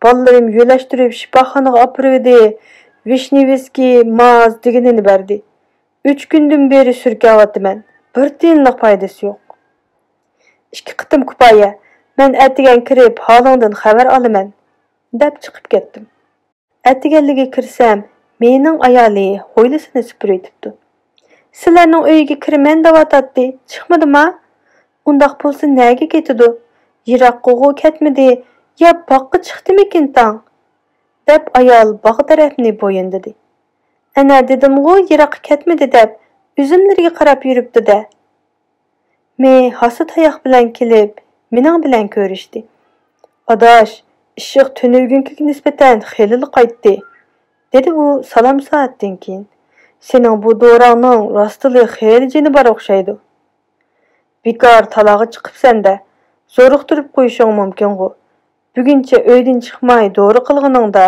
بالىلىرىم يۆلەشتۈرۈپ شىپاخانىغا ئاپىرىۋىدى، ۋىشنېۋىسكىي، ماز دېگىنىنى بەردى. ئۈچ كۈندىن بېرى سۈركەۋاتىمەن. بىر تىيىنلىق پايدىسى يوق. ئىككى قېتىم كۇپايە. مەن ئەتىگەن كىرىپ ھالىڭدىن خەۋەر ئالىمەن، دەپ چىقىپ كەتتىم. ئەتىگەنلىكى كىرسەم، مېنىڭ ئايالى ھويلىسىنى سۈپۈرۈۋېتىپتۇ. سىلەرنىڭ ئۆيىگە كىرىمەن دەۋاتاتتى، چىقمىدىما؟ ئۇنداق بولسا نەگە كېتىدۇ؟ يىراققىغۇ كەتمىدى، يا باغقا چىقتىمىكىن تاڭ؟ دەپ ئايال باغ تەرەپنى بويۇندىدى. ئەنە دېدىمغۇ يىراققا كەتمىدى دەپ، ئۈزۈملىرىگە قاراپ يۈرۈپتۇ-دە. مې ھاسا تاياق بىلەن كېلىپ، مېنىڭ بىلەن كۆرۈشتى. ئاداش، ئىششىق تۈنۈگۈنكىگە نىسبەتەن خېلىلا قايتتى، دېدى ئۇ سالام سائەتتىن كېيىن. سېنىڭ بۇ دوراڭنىڭ راستلا خېلى جېنى بار ئوخشايدۇ. بىكار تالاغا چىقىپسەن-دە، زورۇقتۇرۇپ قويۇشۇڭ مۇمكىنغۇ. بۈگۈنچە ئۆيدىن چىقماي دورا قىلغىنىڭدا.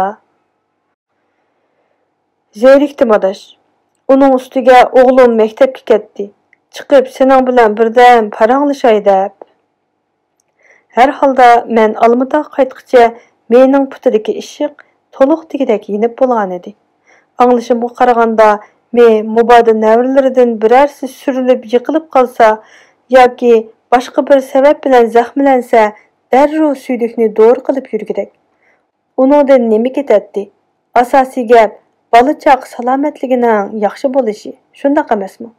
زېرىكتىم ئاداش. ئۇنىڭ ئۈستىگە ئوغلۇم مەكتەپكە كەتتى. چىقىپ سېنىڭ بىلەن بىردەم پاراڭلىشاي دەپ. ھەر ھالدا مەن ئالمىتاغا قايتقىچە مېنىڭ پۇتىدىكى ئىششىق تولۇق دېگۈدەك يېنىپ بولغانىدى. ئاڭلىشىمغا قارىغاندا، مې مۇبادا نەۋرىلىرىدىن بىرەرسى سۈرۈلۈپ يىقىلىپ قالسا ياكى باشقا بىر سەۋەب بىلەن زەخىملەنسە، دەررۇ سۈيدۈكنى دورا قىلىپ يۈرگۈدەك. ئۇنىڭدىن نېمە كېتەتتى؟ ئاساسىي گەپ، بالا-چاقا سالامەتلىكىنىڭ ياخشى بولۇشى، شۇنداق ئەمەسمۇ؟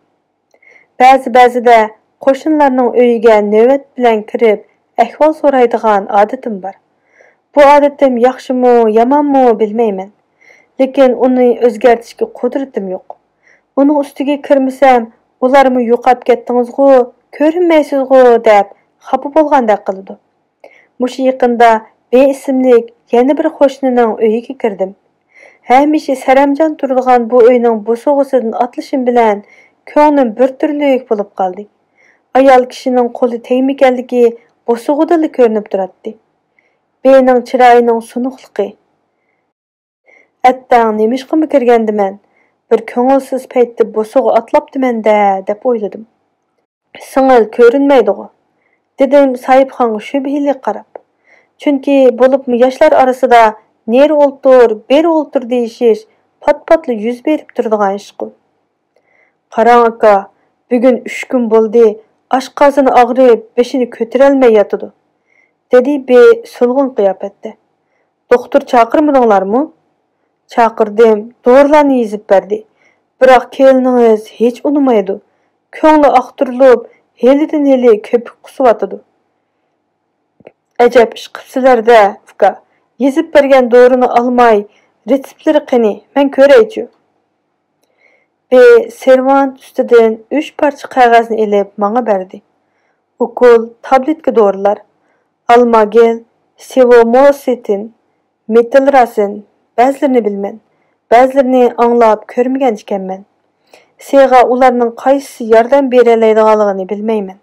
بەزى-بەزىدە قوشنىلارنىڭ ئۆيىگە نۆۋەت بىلەن كىرىپ، ئەھۋال سورايدىغان ئادىتىم بار. بۇ ئادىتىم ياخشىمۇ، يامانمۇ بىلمەيمەن. لېكىن ئۇنى ئۆزگەرتىشكە قۇدرىتىم يوق. ئۇنىڭ ئۈستىگە كىرمىسەم، ئۇلارمۇ يوقاپ كەتتىڭىزغۇ، كۆرۈنمەيسىزغۇ دەپ خاپا بولغاندەك قىلىدۇ. مۇشۇ يېقىندا بې ئىسىملىك يەنە بىر قوشنىنىڭ ئۆيىگە كىردىم. ھەمىشە سەرەمجان تۇرىدىغان بۇ ئۆينىڭ بوسۇغىسىدىن ئاتلىشىم بىلەن كۆڭلۈم بىر تۈرلۈك بولۇپ قالدى. ئايال كىشىنىڭ قولى تەگمىگەنلىكى بوسۇغىدىنلا كۆرۈنۈپ تۇراتتى. بېنىڭ چىرايىنىڭ سۇنۇقلۇقى. ئەتتەڭ نېمىشقىمۇ كىرگەندىمەن؟ بىر كۆڭۈلسىز پەيتتە بوسۇغا ئاتلاپتىمەن-دە، دەپ ئويلىدىم. سىڭىل كۆرۈنمەيدىغۇ؟ دېدىم ساھىبخانغا شۈبھىلىك قاراپ. چۈنكى بولۇپمۇ ياشلار ئارىسىدا نېرى ئولتۇر، بېرى ئولتۇر دېيىشىش پات-پاتلا يۈز بېرىپ تۇرىدىغان ئىشقۇ. قاراڭ ئاكا، بۈگۈن ئۈچ كۈن بولدى، ئاشقازىنى ئاغرىپ، بېشىنى كۆتۈرەلمەي ياتىدۇ، دېدى بې سولغۇن قىياپەتتە. دوختۇر چاقىرمىدىڭلارمۇ؟ چاقىردىم، دورىلارنى يېزىپ بەردى. بىراق كېلىنىڭىز ھېچ ئۇنىمايدۇ. كۆڭلى ئاختۇرۇلۇپ، ھېلىدىن ھېلى كۆپۈك قۇسۇۋاتىدۇ. ئەجەب ئىش قىپسىلەر-دە، ئۇكا. يېزىپ بەرگەن دورىنى ئالماي، رېتسېپلىرى قېنى، مەن كۆرەيچۇ. بې سېرۋانت ئۈستىدىن ئۈچ پارچە قەغەزنى ئېلىپ ماڭا بەردى. ئوكۇل، تابلېتكا دورىلار، ئالماگېل، سېۋوموسىتىن، مېتىلراسىن، بەزىلىرىنى بىلىمەن، بەزىلىرىنى ئاڭلاپ كۆرمىگەن ئىكەنمەن. سېغا ئۇلارنىڭ قايسىسى ياردەم بېرەلەيدىغانلىقىنى بىلمەيمەن.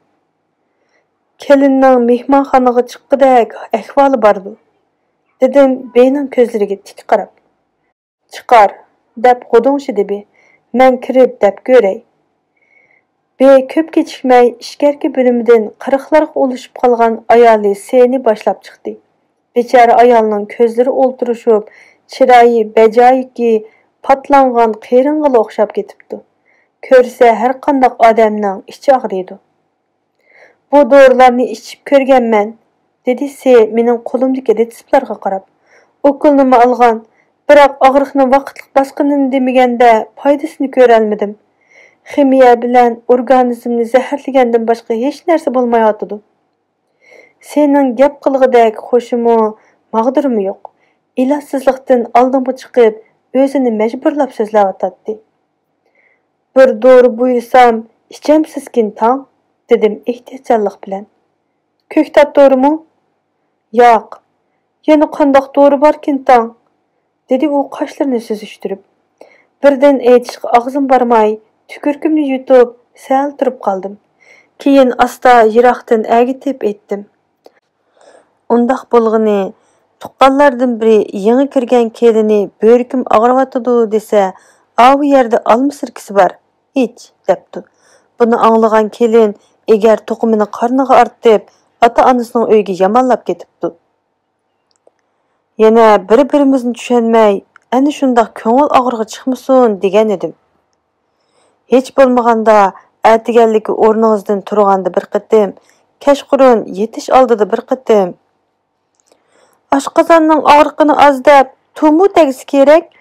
كېلىننىڭ مېھمانخانىغا چىققۇدەك ئەھۋالى باردۇ، دېدىم بېنىڭ كۆزلىرىگە تىك قاراپ. چىقار، دەپ غۇدۇڭشىدى بې. مەن كىرىپ دەپ كۆرەي. بې كۆپ كېچىكمەي ئىچكەركى بۆلۈمىدىن قىرىقلارغا ئۇلىشىپ قالغان ئايالى سېنى باشلاپ چىقتى. بىچارە ئايالنىڭ كۆزلىرى ئولتۇرۇشۇپ، چىرايى بەجايىكى پاتلانغان قېرىڭغىلا ئوخشاپ كېتىپتۇ. كۆرسە ھەرقانداق ئادەمنىڭ ئىچى ئاغرىيدۇ. بۇ دورىلارنى ئىچىپ كۆرگەنمەن، دېدى سې مېنىڭ قولۇمدىكى رېتسېپلارغا قاراپ. ئوكۇلنىمۇ ئالغان، بىراق ئاغرىقنىڭ ۋاقىتلىق باسقىنىنى دېمىگەندە پايدىسىنى كۆرەلمىدىم. خىمىيە بىلەن ئورگانىزمنى زەھەرلىگەندىن باشقا ھېچ نەرسە بولمايۋاتىدۇ. سېنىڭ گەپ قىلغۇدەك خوشىمۇ، ماغدۇرىمۇ يوق. ئىلاجسىزلىقتىن ئالدىمغا چىقىپ، ئۆزىنى مەجبۇرلاپ سۆزلەۋاتاتتى. بىر دورا بۇيرۇسام، ئىچەمسىزكىن تاڭ؟ دېدىم ئېھتىياتچانلىق بىلەن. كۆكتات دورىمۇ؟ ياق. يەنە قانداق دورا باركىن تاڭ؟ دېدى ئۇ قاشلىرىنى سۈزۈشتۈرۈپ. بىردىن ئېيتىشقا ئاغزىم بارماي، تۈكۈرۈكۈمنى يۇتۇپ، سەل تۇرۇپ قالدىم. كېيىن ئاستا يىراقتىن ئەگىتىپ ئېيتتىم. ئۇنداق بولغىنى، تۇغقانلاردىن بىرى يېڭى كىرگەن كېلىنى بۆرىكىم ئاغرىۋاتىدۇ دېسە، ئاۋۇ يەردە ئالما سىركىسى بار، ئىچ، دەپتۇ. بۇنى ئاڭلىغان كېلىن ئېگەر توقۇمىنى قارنىغا ئارتىپ، ئاتا-ئانىسىنىڭ ئۆيىگە يامانلاپ كېتىپتۇ. يەنە بىر-بىرىمىزنى چۈشەنمەي، ئەنە شۇنداق كۆڭۈل ئاغرىقى چىقمىسۇن دېگەن ئىدىم. ھېچ بولمىغاندا ئەتىگەنلىكى ئورنىڭىزدىن تۇرغاندا بىر قېتىم، كەچقۇرۇن يېتىش ئالدىدا بىر قېتىم. ئاشقازاننىڭ ئاغرىقىنى ئاز دەپ، تۇمۇ تەگسە كېرەك.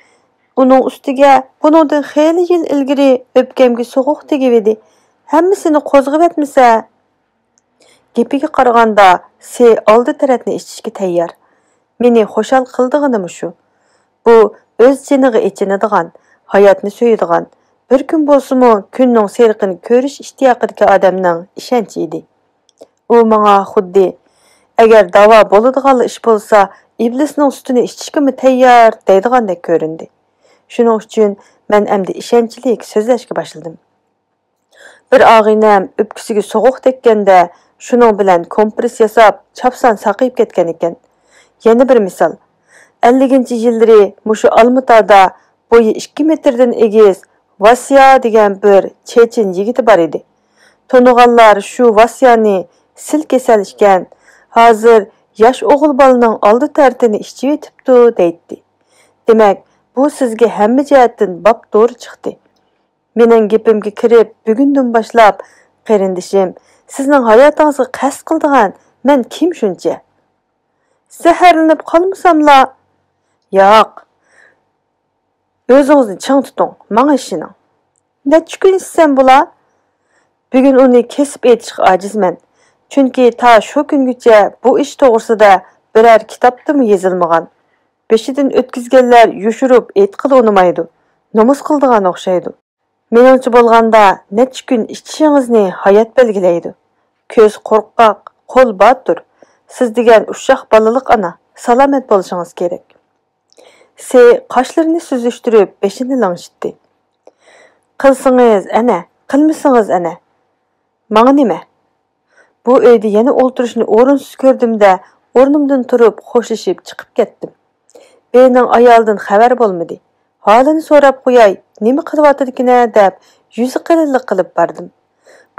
ئۇنىڭ ئۈستىگە بۇنىڭدىن خېلى يىل ئىلگىرى ئۆپكەمگە سوغۇق تېگىۋىدى. ھەممىسىنى قوزغىۋەتمىسە. گېپىگە قارىغاندا، سې ئالدى تەرەپنى ئىچىشكە تەييار. مېنى خۇشال قىلىدىغىنىمۇ شۇ. بۇ ئۆز جېنىغا ئېچىنىدىغان، ھاياتنى سۆيىدىغان، بىر كۈن بولسىمۇ كۈننىڭ سېرىقىنى كۆرۈش ئىشتىياقىدىكى ئادەمنىڭ ئىشەنچى ئىدى. ئۇ ماڭا خۇددى، «ئەگەر داۋا بولىدىغانلا ئىش بولسا، ئىبلىسنىڭ سۈتىنى ئىچىشكىمۇ تەييار» دەيدىغاندەك كۆرۈندى. شۇنىڭ ئۈچۈن مەن ئەمدى ئىشەنچلىك سۆزلەشكە باشلىدىم. بىر ئاغىنەم ئۆپكىسىگە سوغۇق تەگكەندە، شۇنىڭ بىلەن كومپرېس ياساپ، چاپسان ساقىيىپ كەتكەن ئىكەن. يەنە بىر مىسال. ئەللىكىنچى يىللىرى مۇشۇ ئالمىتادا بويى ئىككى مېتىردىن ئېگىز ۋاسيا دېگەن بىر چېچەن يىگىتى بار ئىدى. تونۇغانلار شۇ ۋاسيانى سىل كېسەل ئىكەن، ھازىر ياش ئوغۇل بالىنىڭ ئالدى تەرىتىنى ئىچىۋېتىپتۇ دەيتتى. دېمەك، بۇ سىزگە ھەممە جەھەتتىن باب دورا چىقتى. مېنىڭ گېپىمگە كىرىپ، بۈگۈندىن باشلاپ، «قېرىندىشىم، سىزنىڭ ھاياتىڭىزغا قەست قىلىدىغان مەن كىم شۇنچە؟ زەھەرلىنىپ قالمىساملا؟» «ياق. ئۆزىڭىزنى چىڭ تۇتۇڭ، ماڭا ئىشىنىڭ.» «نەچچە كۈن ئىچسەم بولا؟» «بۈگۈن ئۇنى كېسىپ ئېيتىشقا ئاجىزمەن. چۈنكى تا شۇ كۈنگىچە بۇ ئىش توغرىسىدا بىرەر كىتابتىمۇ يېزىلمىغان. بېشىدىن ئۆتكۈزگەنلەر يوشۇرۇپ ئېيتقىلى ئۇنىمايدۇ، نومۇس قىلىدىغان ئوخشايدۇ. مېنىڭچە بولغاندا، نەچچە كۈن ئىچىشىڭىزنى ھايات بەلگىلەيدۇ. كۆز قورقاق، قول باتۇر. سىز دېگەن ئۇششاق بالىلىق ئانا. سالامەت بولۇشىڭىز كېرەك. سې قاشلىرىنى سۈزۈشتۈرۈپ بېشىنى لىڭشىتتى. قىلسىڭىز ئەنە، قىلمىسىڭىز ئەنە. ماڭا نېمە؟ بۇ ئۆيدە يەنە ئولتۇرۇشنى ئورۇنسىز كۆردۈم-دە، ئورنۇمدىن تۇرۇپ خوشلىشىپ چىقىپ كەتتىم. بېنىڭ ئايالىدىن خەۋەر بولمىدى. ھالىنى سوراپ قوياي، نېمە قىلىۋاتىدىكىنە دەپ يۈزى قېلىنلىق قىلىپ باردىم.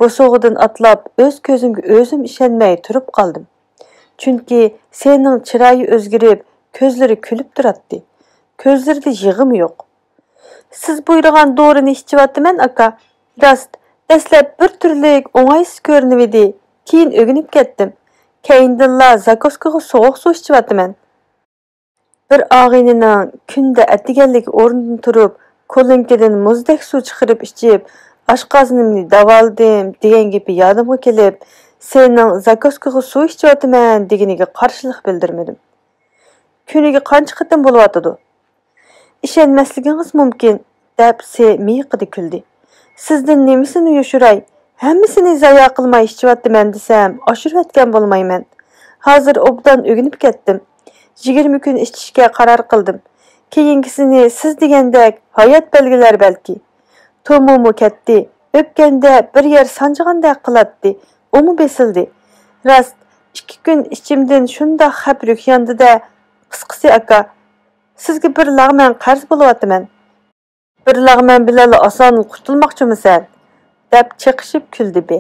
بوسۇغىدىن ئاتلاپ ئۆز كۆزۈمگە ئۆزۈم ئىشەنمەي تۇرۇپ قالدىم. چۈنكى سېنىڭ چىرايى ئۆزگىرىپ، كۆزلىرى كۈلۈپ تۇراتتى. كۆزلىرىدە يىغىمۇ يوق. سىز بۇيرۇغان دورىنى ئىچىۋاتىمەن، ئاكا. راست، دەسلەپ بىر تۈرلۈك ئوڭايسىز كۆرۈنۈۋىدى، كېيىن ئۆگىنىپ كەتتىم. كەينىدىنلا زاكۇسكىغا سوغۇق سۇ ئىچىۋاتىمەن. بىر ئاغىنىنىڭ كۈندە ئەتىگەنلىكى ئورنىدىن تۇرۇپ، كولونكىدىن مۇزدەك سۇ چىقىرىپ ئىچىپ، ئاشقازىنىمنى داۋالىدىم دېگەن گېپى يادىمغا كېلىپ، سېنىڭ زاكۇسكىغا سۇ ئىچىۋاتىمەن دېگىنىگە قارشىلىق بىلدۈرمىدىم. كۈنىگە قانچە قېتىم بولۇۋاتىدۇ؟ ئىشەنمەسلىكىڭىز مۇمكىن، دەپ سې مىيىقىدا كۈلدى. سىزدىن نېمىسىنى يوشۇراي؟ ھەممىسىنى زايا قىلماي ئىچىۋاتىمەن دېسەم، ئاشۇرۇۋەتكەن بولمايمەن. ھازىر ئوبدان ئۆگىنىپ كەتتىم. يىگىرمە كۈن ئىچىشكە قارار قىلدىم. كېيىنكىسىنى سىز دېگەندەك ھايات بەلگىلەر بەلكى. تومۇمۇ كەتتى. ئۆپكەمدە بىر يەر سانجىغاندەك قىلاتتى. ئۇمۇ بېسىلدى. راست، ئىككى كۈن ئىچىمدىن شۇنداق خەپ يۈرۈك ياندى-دە. قىسقىسى، ئاكا، سىزگە بىر لەغمەن قەرز بولۇۋاتىمەن. بىر لەغمەن بىلەنلا ئاسان قۇتۇلماقچىمۇ سەن؟ دەپ چېقىشىپ كۈلدى بې.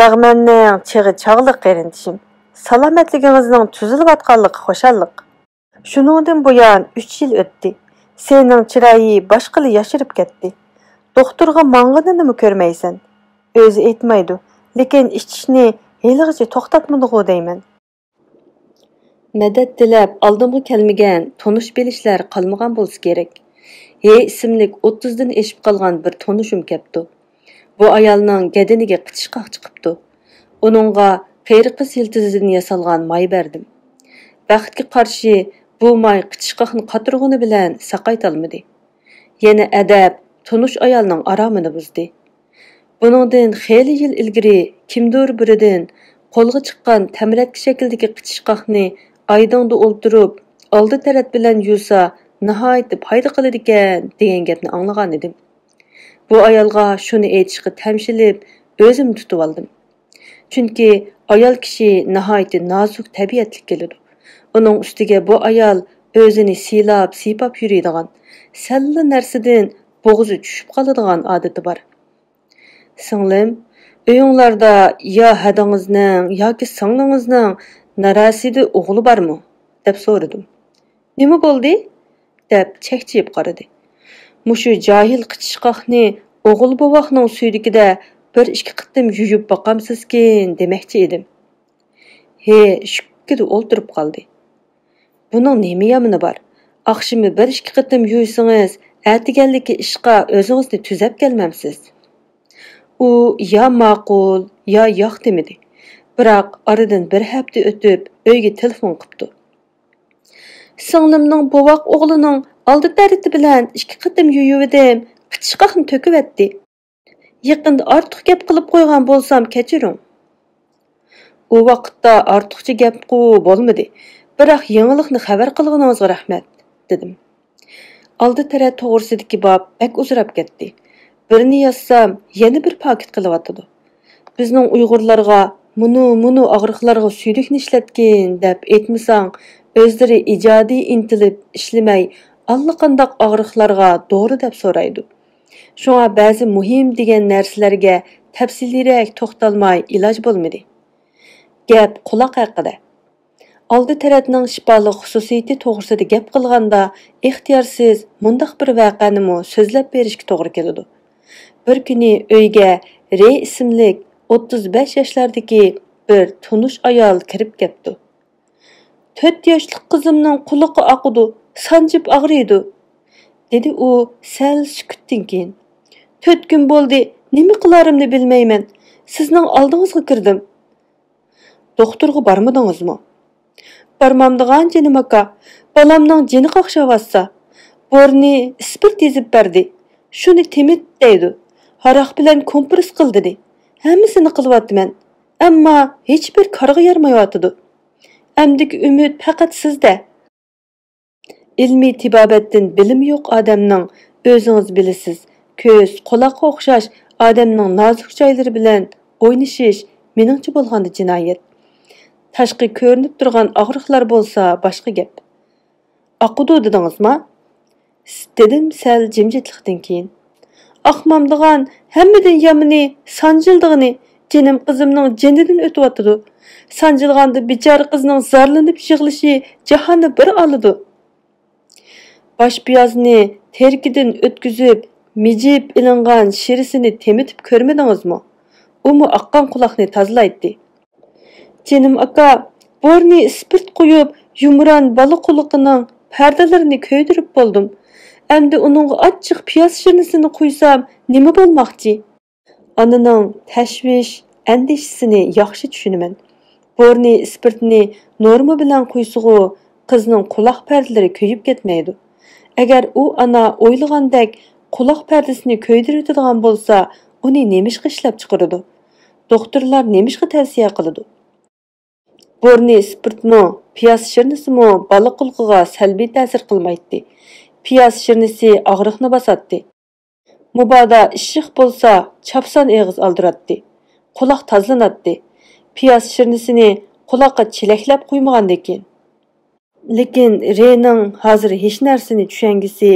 لەغمەننىڭ چېغى چاغلىق، قېرىندىشىم. سالامەتلىكىڭىزنىڭ تۈزۈلۈۋاتقانلىقى خۇشاللىق. شۇنىڭدىن بۇيان ئۈچ يىل ئۆتتى. سېنىڭ چىرايى باشقىلا ياشىرىپ كەتتى. دوختۇرغا ماڭغىنىنىمۇ كۆرمەيسەن. ئۆزى ئېيتمايدۇ، لېكىن ئىچىشنى ھېلىغىچە توختاتمىدىغۇ دەيمەن. مەدەت تىلەپ ئالدىمغا كەلمىگەن تونۇش بىلىشلەر قالمىغان بولسا كېرەك. ھې ئىسىملىك ئوتتۇزدىن ئېشىپ قالغان بىر تونۇشۇم كەپتۇ. بۇ ئايالنىڭ گەدىنىگە قىچىشقاق چىقىپتۇ. ئۇنىڭغا قېرى قىز يىلتىزىدىن ياسالغان ماي بەردىم. بەختكە قارشى، بۇ ماي قىچىشقاقنى قاتۇرغىنى بىلەن ساقايتالمىدى. يەنە ئەدەپ تونۇش ئايالنىڭ ئارامىنى بۇزدى. بۇنىڭدىن خېلى يىل ئىلگىرى كىمدۇر بىرىدىن قولغا چىققان تەمرەتكە شەكلىدىكى قىچىشقاقنى ئايدىڭدا ئولتۇرۇپ، ئالدى تەرەت بىلەن يۇسا ناھايىتى پايدا قىلىدىكەن دېگەن گەپنى ئاڭلىغانىدىم. بۇ ئايالغا شۇنى ئېيتىشقا تەمشىلىپ، ئۆزۈمنى تۇتۇۋالدىم. چۈنكى ئايال كىشى ناھايىتى نازۇك تەبىئەتلىك كېلىدۇ. ئۇنىڭ ئۈستىگە بۇ ئايال ئۆزىنى سىيلاپ، سىيپاپ يۈرىدىغان، سەللا نەرسىدىن بوغۇزى چۈشۈپ قالىدىغان ئادىتى بار. «سىڭلىم، ئۆيۈڭلاردا يا ھەدىڭىزنىڭ ياكى سىڭلىڭىزنىڭ نارەسىدە ئوغلى بارمۇ؟» دەپ سورىدىم. «نېمە بولدى؟» دەپ چەكچىيىپ قارىدى. «مۇشۇ جاھىل قىچىشقاقنى ئوغۇل بوۋاقنىڭ سۈيدۈكىدە بىر ئىككى قېتىم يۇيۇپ باقامسىزكىن دېمەكچى ئىدىم.» ھې، شۈككىدە ئولتۇرۇپ قالدى. «بۇنىڭ نېمە يامىنى بار؟ ئاخشىمى بىر ئىككى قېتىم يۇيسىڭىز، ئەتىگەنلىكى ئىشقا ئۆزىڭىزنى تۈزەپ كەلمەمسىز؟» ئۇ يا ماقۇل، يا ياق دېمىدى. بىراق ئارىدىن بىر ھەپتە ئۆتۈپ، ئۆيگە تېلېفون قىپتۇ. «سىڭلىمنىڭ بوۋاق ئوغلىنىڭ ئالدى تەرىتى بىلەن ئىككى قېتىم يۇيۇۋىدىم، قىچىشقاقنى تۆكۈۋەتتى. يېقىندا ئارتۇق گەپ قىلىپ قويغان بولسام كەچۈرۈڭ.» «ئۇ ۋاقىتتا ئارتۇقچە گەپقۇ بولمىدى، بىراق يېڭىلىقنى خەۋەر قىلغىنىڭىزغا رەھمەت» دېدىم. ئالدى تەرەت توغرىسىدىكى باب بەك ئۇزىراپ كەتتى. بىرنى يازسام، يەنە بىر پاكىت قىلىۋاتىدۇ. بىزنىڭ ئۇيغۇرلارغا مۇنۇ، مۇنۇ ئاغرىقلارغا سۈيدۈكنى ئىشلەتكىن دەپ ئېيتمىساڭ، ئۆزلىرى ئىجادىي ئىنتىلىپ ئىشلىمەي، ئاللىقانداق ئاغرىقلارغا دورا دەپ سورايدۇ. شۇڭا بەزى مۇھىم دېگەن نەرسىلەرگە تەپسىلىيرەك توختالماي ئىلاج بولمىدى. گەپ قۇلاق ھەققىدە. ئالدى تەرەتنىڭ شىپالىق خۇسۇسىيىتى توغرىسىدا گەپ قىلغاندا، ئىختىيارسىز مۇنداق بىر ۋەقەنىمۇ سۆزلەپ بېرىشكە توغرا كېلىدۇ. بىر كۈنى ئۆيگە رېي ئىسىملىك ئوتتۇز بەش ياشلاردىكى بىر تونۇش ئايال كىرىپ كەپتۇ. «تۆت ياشلىق قىزىمنىڭ قۇلىقى ئاقىدۇ، سانجىپ ئاغرىيدۇ»، دېدى ئۇ سەل سۈكۈتتىن كېيىن. «تۆت كۈن بولدى، نېمە قىلارىمنى بىلمەيمەن. سىزنىڭ ئالدىڭىزغا كىردىم.» «دوختۇرغا بارمىدىڭىزمۇ؟» «بارمامدىغان جېنىم ئاكا، بالامنىڭ جېنى قاقشاۋاتسا، بورنى ئىسپىرت يېزىپ بەردى. شۇنى تېمىت دەيدۇ. ھاراق بىلەن كومپرېس قىل دېدى. ھەممىسىنى قىلىۋاتىمەن. ئەمما ھېچبىر كارغا يارىمايۋاتىدۇ. ئەمدىكى ئۈمىد پەقەت سىزدە. ئىلمىي تېبابەتتىن بىلىمى يوق ئادەمنىڭ، ئۆزىڭىز بىلىسىز، كۆز، قۇلاققا ئوخشاش ئادەمنىڭ نازۇك جايلىرى بىلەن ئوينىشىش مېنىڭچە بولغاندا جىنايەت. تاشقى كۆرۈنۈپ تۇرغان ئاغرىقلار بولسا باشقا گەپ. «ئاقىدۇ دېدىڭىزما؟» دېدىم سەل جىمجىتلىقتىن كېيىن. «ئاقمامدىغان، ھەممىدىن يامىنى سانجىلىدىغىنى، جېنىم قىزىمنىڭ جېنىدىن ئۆتۈۋاتىدۇ. سانجىلغاندا بىچارە قىزنىڭ زارلىنىپ يىغلىشى جاھاننى بىر ئالىدۇ.» «باش پىيازنى تېرىكىدىن ئۆتكۈزۈپ، مىجىپ ئېلىنغان شىرىسىنى تېمىتىپ كۆرمىدىڭىزمۇ؟ ئۇمۇ ئاققان قۇلاقنى تازىلايتتى.» «جېنىم ئاكا، بورنى ئىسپىرت قۇيۇپ، يۇمران بالا قۇلىقىنىڭ پەردىلىرىنى كۆيدۈرۈپ بولدۇم. ئەمدى ئۇنىڭغا ئاچچىق پىياز شىرنىسىنى قۇيسام، نېمە بولماقچى؟» ئانىنىڭ تەشۋىش، ئەندىشىسىنى ياخشى چۈشىنىمەن. بورنى ئىسپىرتنى نورما بىلەن قۇيسىغۇ، قىزنىڭ قۇلاق پەردىلىرى كۆيۈپ كەتمەيدۇ. ئەگەر ئۇ ئانا ئويلىغاندەك قۇلاق پەردىسىنى كۆيدۈرۈۋېتىدىغان بولسا، ئۇنى نېمىشقا ئىشلەپچىقىرىدۇ؟ دوختۇرلار نېمىشقا تەۋسىيە قىلىدۇ؟ بورنى ئىسپىرتمۇ، پىياز شىرنىسىمۇ بالا قۇلىقىغا سەلبىي تەسىر قىلمايتتى. پىياز شىرنىسى ئاغرىقنى باساتتى. مۇبادا ئىششىق بولسا، چاپسان ئېغىز ئالدۇراتتى. قۇلاق تازىلىناتتى. پىياز شىرنىسىنى قۇلاققا چېلەكلەپ قۇيمىغاندىكىن. لېكىن رېنىڭ ھازىر ھېچ نەرسىنى چۈشەنگۈسى،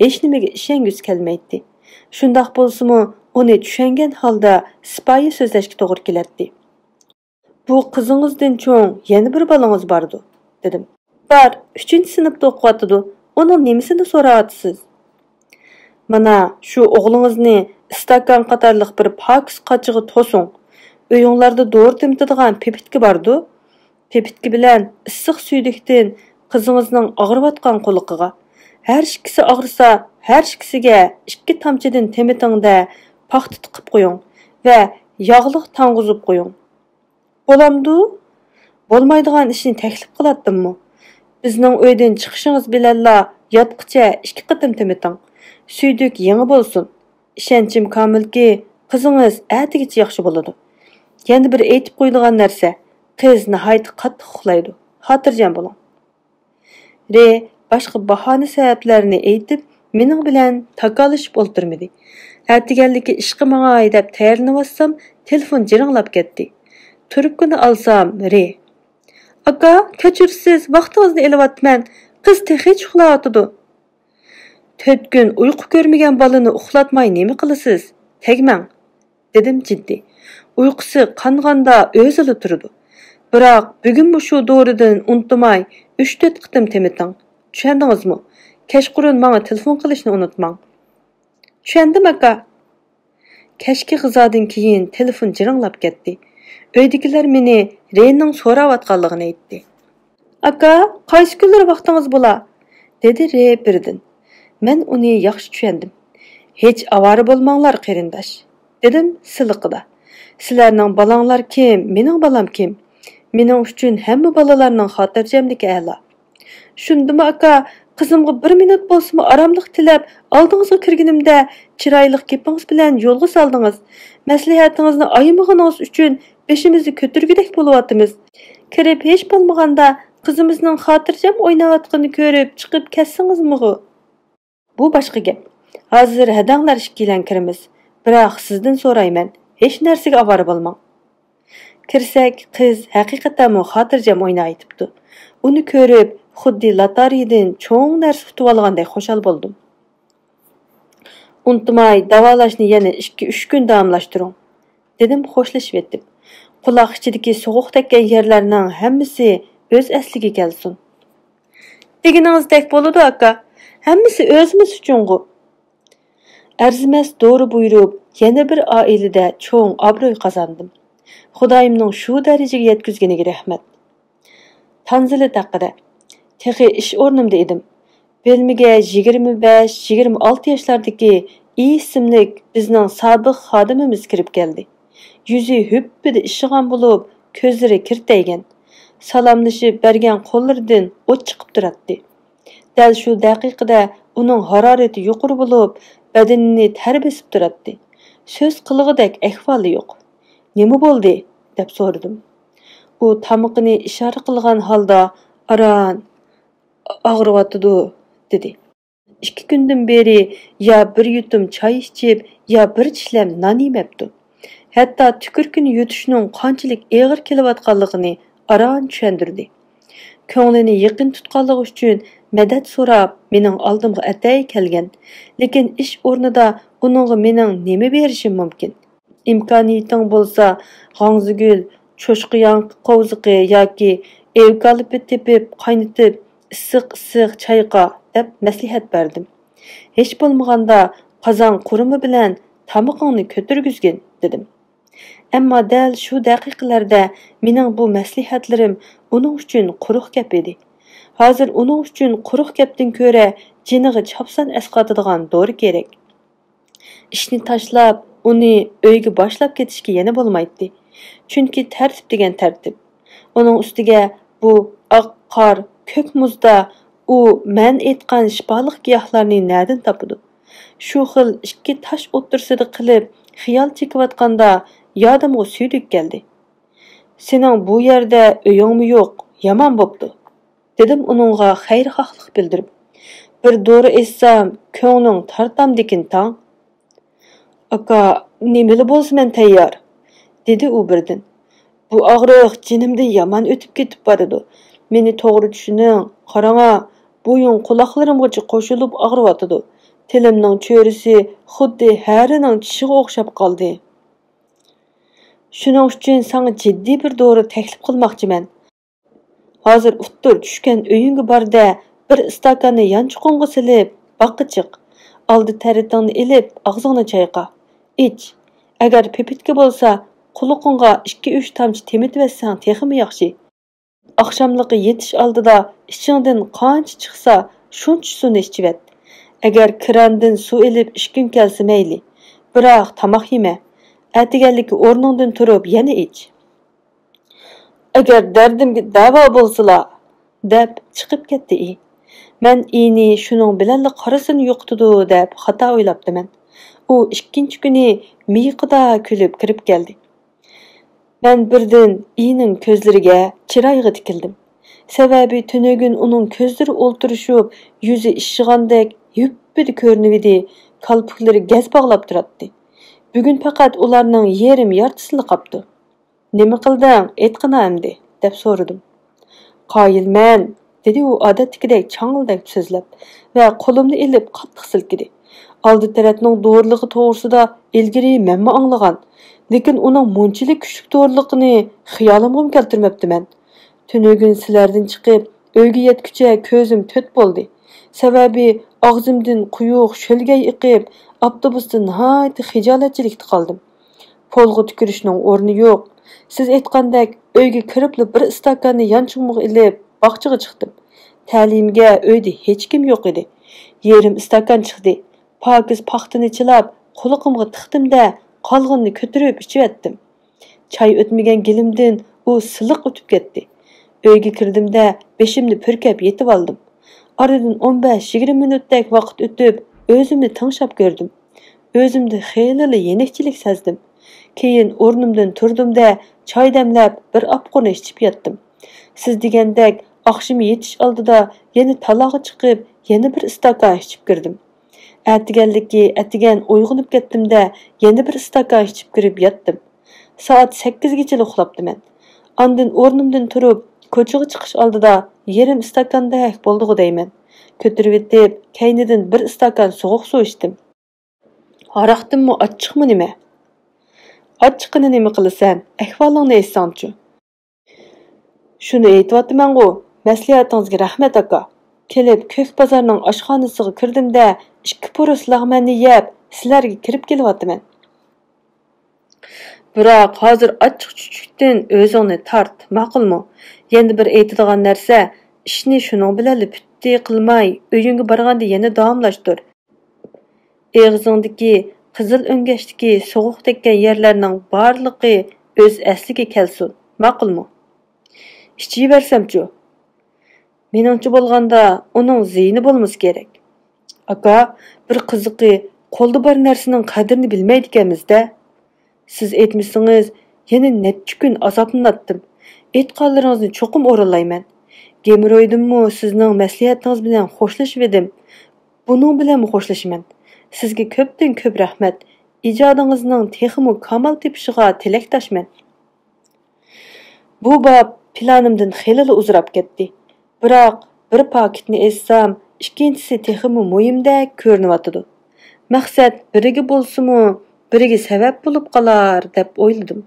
ھېچنېمىگە ئىشەنگۈسى كەلمەيتتى. شۇنداق بولسىمۇ، ئۇنى چۈشەنگەن ھالدا سىپايى سۆزلەشكە توغرا كېلەتتى. «بۇ قىزىڭىزدىن چوڭ يەنە بىر بالىڭىز باردۇ؟» دېدىم. «بار، ئۈچىنچى سىنىپتا ئوقۇۋاتىدۇ. ئۇنىڭ نېمىسىنى سوراۋاتىسىز؟» «مانا شۇ ئوغلىڭىزنى ئىستاكان قاتارلىق بىر پاكىز قاچىغا توسۇڭ. ئۆيۈڭلاردا دورا تېمىتىدىغان پىپىتكا باردۇ؟ پىپىتكا بىلەن ئىسسىق سۈيدۈكتىن قىزىڭىزنىڭ ئاغرىۋاتقان قۇلىقىغا. ھەر ئىككىسى ئاغرىسا، ھەر ئىككىسىگە ئىككى تامچىدىن تېمىتىڭ-دە، پاختا تىقىپ قويۇڭ ۋە ياغلىق تاڭغۇزۇپ قويۇڭ.» «بولامدۇ؟» «بولمايدىغان ئىشنى تەكلىپ قىلاتتىممۇ؟ بىزنىڭ ئۆيدىن چىقىشىڭىز بىلەنلا ياتقىچە ئىككى قېتىم تېمىتىڭ. سۈيدۈك يېڭى بولسۇن. ئىشەنچىم كامىلكى، قىزىڭىز ئەتىگىچە ياخشى بولىدۇ. يەنە بىر ئېيتىپ قويىدىغان نەرسە، قىز ناھايىتى قاتتىق ئۇخلايدۇ. خاتىرجەم بولۇڭ.» رې باشقا باھانە سەۋەبلەرنى ئېيتىپ، مېنىڭ بىلەن تاكالىشىپ ئولتۇرمىدى. ئەتىگەنلىكى ئىشقا ماڭاي دەپ تەييارلىنىۋاتسام، تېلېفون جىرىڭلاپ كەتتى. تۇرۇپكىنى ئالسام، رې: «ئاكا، كەچۈرىسىز، ۋاقتىڭىزنى ئېلىۋاتىمەن. قىز تېخىچە ئۇخلاۋاتىدۇ.» «تۆت كۈن ئۇيقۇ كۆرمىگەن بالىنى ئۇخلاتماي نېمە قىلىسىز؟ تەگمەڭ.» دېدىم جىددىي. «ئۇيقۇسى قانغاندا ئۆزىلا تۇرىدۇ. بىراق بۈگۈنمۇ شۇ دورىدىن ئۇنتۇماي ئۈچ تۆت قېتىم تېمىتىڭ. چۈشەندىڭىزمۇ؟ كەچقۇرۇن ماڭا تېلېفون قىلىشنى ئۇنتۇماڭ.» «چۈشەندىم، ئاكا.» كەچكى غىزادىن كېيىن تېلېفون جىرىڭلاپ كەتتى. ئۆيدىكىلەر مېنى رېنىڭ سوراۋاتقانلىقىنى ئېيتتى. «ئاكا، قايسى كۈنلىرى ۋاقتىڭىز بولا؟» دېدى رې بىردىن. مەن ئۇنى ياخشى چۈشەندىم. «ھېچ ئاۋارە بولماڭلار، قېرىنداش.» دېدىم سىلىقىدا. «سىلەرنىڭ بالاڭلار كىم، مېنىڭ بالام كىم؟ مېنىڭ ئۈچۈن ھەممە بالىلارنىڭ خاتىرجەملىكى ئەلا.» «شۇندىمۇ ئاكا، قىزىمغا بىر مىنۇت بولسىمۇ ئاراملىق تىلەپ، ئالدىڭىزغا كىرگىنىمدە، چىرايلىق گېپىڭىز بىلەن يولغا سالدىڭىز. مەسلىھەتىڭىزنى ئايىمىغىنىڭىز ئۈچۈن بېشىمىزنى كۆتۈرگۈدەك بولۇۋاتىمىز. كىرىپ ھېچ بولمىغاندا قىزىمىزنىڭ خاتىرجەم ئويناۋاتقىنىنى كۆرۈپ چىقىپ كەتسىڭىزمىغۇ؟» «بۇ باشقا گەپ. ھازىر ھەدەڭلار ئىككىيلەن كىرىمىز. بىراق سىزدىن سورايمەن، ھېچ نەرسىگە ئاۋارە بولماڭ.» كىرسەك، قىز ھەقىقەتەنمۇ خاتىرجەم ئويناۋېتىپتۇ. ئۇنى كۆرۈپ، خۇددى لاتارىيىدىن چوڭ نەرسە ئۇتۇۋالغاندەك خۇشال بولدۇم. «ئۇنتۇماي، داۋالاشنى يەنە ئىككى، ئۈچ كۈن داۋاملاشتۇرۇڭ.» دېدىم خوشلىشىۋېتىپ. «قۇلاق ئىچىدىكى سوغۇق تەگكەن يەرلەرنىڭ ھەممىسى ئۆز ئەسلىگە كەلسۇن.» «دېگىنىڭىزدەك بولىدۇ، ئاكا. ھەممىسى ئۆزىمىز ئۈچۈنغۇ.» ئەرزىمەس دورا بۇيرۇپ، يەنە بىر ئائىلىدە چوڭ ئابرۇي قازاندىم. خۇدايىمنىڭ شۇ دەرىجىگە يەتكۈزگىنىگە رەھمەت. تانزىلىت ھەققىدە. تېخى ئىش ئورنۇمدا ئىدىم. بۆلمىگە يىگىرمە بەش، يىگىرمە ئالتە ياشلاردىكى ئى ئىسىملىك بىزنىڭ سابىق خادىمىمىز كىرىپ كەلدى. يۈزى ھۈپپىدە ئىششىغان بولۇپ، كۆزلىرى كىر تەيگەن. سالاملىشىپ بەرگەن قوللىرىدىن ئوت چىقىپ تۇراتتى. دەل شۇ دەقىقىدە ئۇنىڭ ھارارىتى يۇقىرى بولۇپ، بەدىنىنى تەر بېسىپ تۇراتتى. سۆز قىلغۇدەك ئەھۋالى يوق. «نېمە بولدى؟» دەپ سورىدىم. ئۇ تامىقىنى ئىشارە قىلغان ھالدا ئاران ئاغرىۋاتىدۇ، دېدى. ئىككى كۈندىن بېرى يا بىر يۇتۇم چاي ئىچىپ، يا بىر چىشلەم نان يېمەپتۇ. ھەتتا تۈكۈرۈكىنى يۇتۇشنىڭ قانچىلىك ئېغىر كېلىۋاتقانلىقىنى ئاران چۈشەندۈردى. كۆڭلىنى يېقىن تۇتقانلىقى ئۈچۈن مەدەت سوراپ، مېنىڭ ئالدىمغا ئەتەي كەلگەن. لېكىن ئىش ئورنىدا ئۇنىڭغا مېنىڭ نېمە بېرىشىم مۇمكىن؟ ئىمكانىيىتىڭ بولسا، غاڭزىگۈل، چوشقا ياڭىقى قوۋزىقى ياكى ئېۋكالىپت تېپىپ، قاينىتىپ، ئىسسىق-ئىسسىق چايقا، دەپ مەسلىھەت بەردىم. ھېچ بولمىغاندا قازان قۇرۇمى بىلەن تامىقىڭنى كۆتۈرگۈزگىن، دېدىم. ئەمما دەل شۇ دەقىقىلەردە مېنىڭ بۇ مەسلىھەتلىرىم ئۇنىڭ ئۈچۈن قۇرۇق گەپ ئىدى. ھازىر ئۇنىڭ ئۈچۈن قۇرۇق گەپتىن كۆرە جېنىغا چاپسان ئەسقاتىدىغان دورا كېرەك. ئىشنى تاشلاپ، ئۇنى ئۆيگە باشلاپ كېتىشكە يەنە بولمايتتى. چۈنكى تەرتىپ دېگەن تەرتىپ. ئۇنىڭ ئۈستىگە بۇ ئاق قار، كۆك مۇزدا ئۇ مەن ئېيتقان شىپالىق گىياھلارنى نەدىن تاپىدۇ؟ شۇ خىل ئىككى تاش ئوتتۇرىسىدا قېلىپ، خىيال چېكىۋاتقاندا يادىمغا سۈيدۈك كەلدى. سېنىڭ بۇ يەردە ئۆيۈڭمۇ يوق، يامان بوپتۇ. دېدىم ئۇنىڭغا خەيرخاھلىق بىلدۈرۈپ. بىر دورا ئىچسەم، كۆڭلۈڭ تارتامدىكىن تاڭ. ئاكا، نېمىلا بولسا مەن تەييار، دېدى ئۇ بىردىن. بۇ ئاغرىق جېنىمدىن يامان ئۆتۈپ كېتىپ بارىدۇ. مېنى توغرا چۈشىنىڭ، قاراڭا، بويۇن قۇلاقلىرىمغىچە قوشۇلۇپ ئاغرىۋاتىدۇ. تىلىمنىڭ چۆرىسى خۇددى ھەرىنىڭ چىشىغا ئوخشاپ قالدى. شۇنىڭ ئۈچۈن ساڭا جىددىي بىر دورا تەكلىپ قىلماقچىمەن. ھازىر ئۇتتۇر چۈشكەن ئۆيۈڭگە بار-دە، بىر ئىستاكاننى يانچۇقۇڭغا سېلىپ، باغقا چىق. ئالدى تەرىتىڭنى ئېلىپ، ئاغزىڭنى چايقا. ئىچ. ئەگەر پىپىتكە بولسا، قۇلىقىڭغا ئىككى-ئۈچ تامچە تېمىتىۋەتسەڭ تېخىمۇ ياخشى. ئاخشاملىقى يېتىش ئالدىدا ئىچىڭدىن قانچە چىقسا، شۇنچە سۇنى ئىچىۋەت. ئەگەر كىراندىن سۇ ئېلىپ ئىچكۈڭ كەلسە مەيلى، بىراق تاماق يېمە. ئەتىگەنلىكى ئورنۇڭدىن تۇرۇپ يەنە ئىچ. ئەگەر دەردىمگە دەۋا بولسىلا، دەپ چىقىپ كەتتى ئى. مەن ئىنى شۇنىڭ بىلەنلا قارىسىنى يوقىتىدۇ دەپ خاتا ئويلاپتىمەن. ئۇ ئىككىنچى كۈنى مىيىقىدا كۈلۈپ كىرىپ كەلدى. مەن بىردىن ئىنىڭ كۆزلىرىگە، چىرايىغا تىكىلدىم. سەۋەبى تۈنۈگۈن ئۇنىڭ كۆزلىرى ئولتۇرۇشۇپ، يۈزى ئىششىغاندەك يۈپپىدە كۆرۈنۈۋىدى، كالپۇكلىرى گەز باغلاپ تۇراتتى. بۈگۈن پەقەت ئۇلارنىڭ يېرىم يارتىسىلا قاپتۇ. نېمە قىلدىڭ؟ ئېيتقىنا ئەمدى، دەپ سورىدىم. قايىلمەن، دېدى ئۇ ئادەتتىكىدەك چاڭىلدەپ سۆزلەپ ۋە قولۇمنى ئېلىپ قاتتىق سىلكىدى. ئالدى تەرەپنىڭ دورىلىقى توغرىسىدا ئىلگىرى مەنمۇ ئاڭلىغان، لېكىن ئۇنىڭ مۇنچىلىك كۈچلۈك دورىلىقىنى خىيالىمغىمۇ كەلتۈرمەپتىمەن. تۈنۈگۈن سىلەردىن چىقىپ، ئۆيگە يەتكۈچە كۆزۈم تۆت بولدى. سەۋەبى ئاغزىمدىن قويۇق شۆلگەي ئېقىپ، ئاپتوبۇستا ناھايىتى خىجالەتچىلىكتە قالدىم. پولغا تۈكۈرۈشنىڭ ئورنى يوق. سىز ئېيتقاندەك، ئۆيگە كىرىپلا بىر ئىستاكاننى يانچۇقۇمغا ئېلىپ، باغچىغا چىقتىم. تەلىيىمگە ئۆيدە ھېچكىم يوق ئىدى. يېرىم ئىستاكان چىقتى. پاكىز پاختىنى چىلاپ، قۇلىقىمغا تىقتىم-دە، قالغىنىنى كۆتۈرۈپ ئىچىۋەتتىم. چاي ئۆتمىگەن گېلىمدىن ئۇ سىلىق ئۆتۈپ كەتتى. ئۆيگە كىردىم-دە، بېشىمنى پۈركەپ يېتىۋالدىم. ئارىدىن ئون بەش يىگىرمە مىنۇتتەك ۋاقىت ئۆتۈپ، ئۆزۈمنى تىڭشاپ كۆردۈم. ئۆزۈمدە خېلىلا يېنىكچىلىك سەزدىم. كېيىن ئورنۇمدىن تۇردۇم-دە، چاي دەملەپ، بىر ئاپقۇرنى ئىچىپ ياتتىم. سىز دېگەندەك، ئاخشىمى يېتىش ئالدىدا يەنە تالاغا چىقىپ، يەنە بىر ئىستاكان ئىچىپ كىردىم. ئەتىگەنلىكى ئەتىگەن ئويغىنىپ كەتتىم-دە، يەنە بىر ئىستاكان ئىچىپ كىرىپ ياتتىم. سائەت سەككىزگىچىلا ئۇخلاپتىمەن. ئاندىن ئورنۇمدىن تۇرۇپ، كوچىغا چىقىش ئالدىدا يېرىم ئىستاكاندەك بولدىغۇ دەيمەن. كۆتۈرۈۋېتىپ، كەينىدىن بىر ئىستاكان سوغۇق سۇ ئىچتىم. ھاراقتىنمۇ ئاچچىقمۇ نېمە؟ ئاچچىقىنى نېمە قىلىسەن؟ ئەھۋالىڭنى ئېيتساڭچۇ؟ شۇنى ئېيتىۋاتىمەنغۇ، مەسلىھەتىڭىزگە رەھمەت، ئاكا. كېلىپ، كۆك بازارنىڭ ئاشخانىسىغا كىردىم-دە، ئىككى پۇرۇس لەغمەننى يەپ، سىلەرگە كىرىپ كېلىۋاتىمەن. بىراق، ھازىر ئاچچىق-چۈچۈكتىن ئۆزۈڭنى تارت، ماقۇلمۇ؟ يەنە بىر ئېيتىدىغان نەرسە، ئىشنى شۇنىڭ بىلەنلا پۈتتى قىلماي، ئۆيۈڭگە بارغاندا يەنە داۋاملاشتۇر. ئېغىزىڭدىكى قىزىل ئۆڭگەچتىكى سوغۇق تەگكەن يەرلەرنىڭ بارلىقى ئۆز ئەسلىگە كەلسۇن، ماقۇلمۇ؟ ئىچىۋەرسەمچۇ؟ مېنىڭچە بولغاندا، ئۇنىڭ زىيىنى بولمىسا كېرەك. ئاكا، بىر قىزىقى، قولدا بار نەرسىنىڭ قەدرىنى بىلمەيدىكەنمىز-دە. سىز ئېيتمىسىڭىز، يەنە نەچچە كۈن ئازابلىناتتىم. ئېيتقانلىرىڭىزنى چوقۇم ئورۇنلايمەن. گېمرويدىنمۇ سىزنىڭ مەسلىھەتىڭىز بىلەن خوشلىشىۋىدىم. بۇنىڭ بىلەنمۇ خوشلىشىمەن. سىزگە كۆپتىن كۆپ رەھمەت. ئىجادىڭىزنىڭ تېخىمۇ كامال تېپىشىغا تىلەكداشمەن. بۇ باب پىلانىمدىن خېلىلا ئۇزىراپ كەتتى. بىراق، بىر پاكىتنى ئېچسام، ئىككىنچىسى تېخىمۇ مۇھىمدەك كۆرۈنۈۋاتىدۇ. مەقسەت بىرىگە بولسىمۇ، بىرىگە سەۋەب بولۇپ قالار، دەپ ئويلىدىم.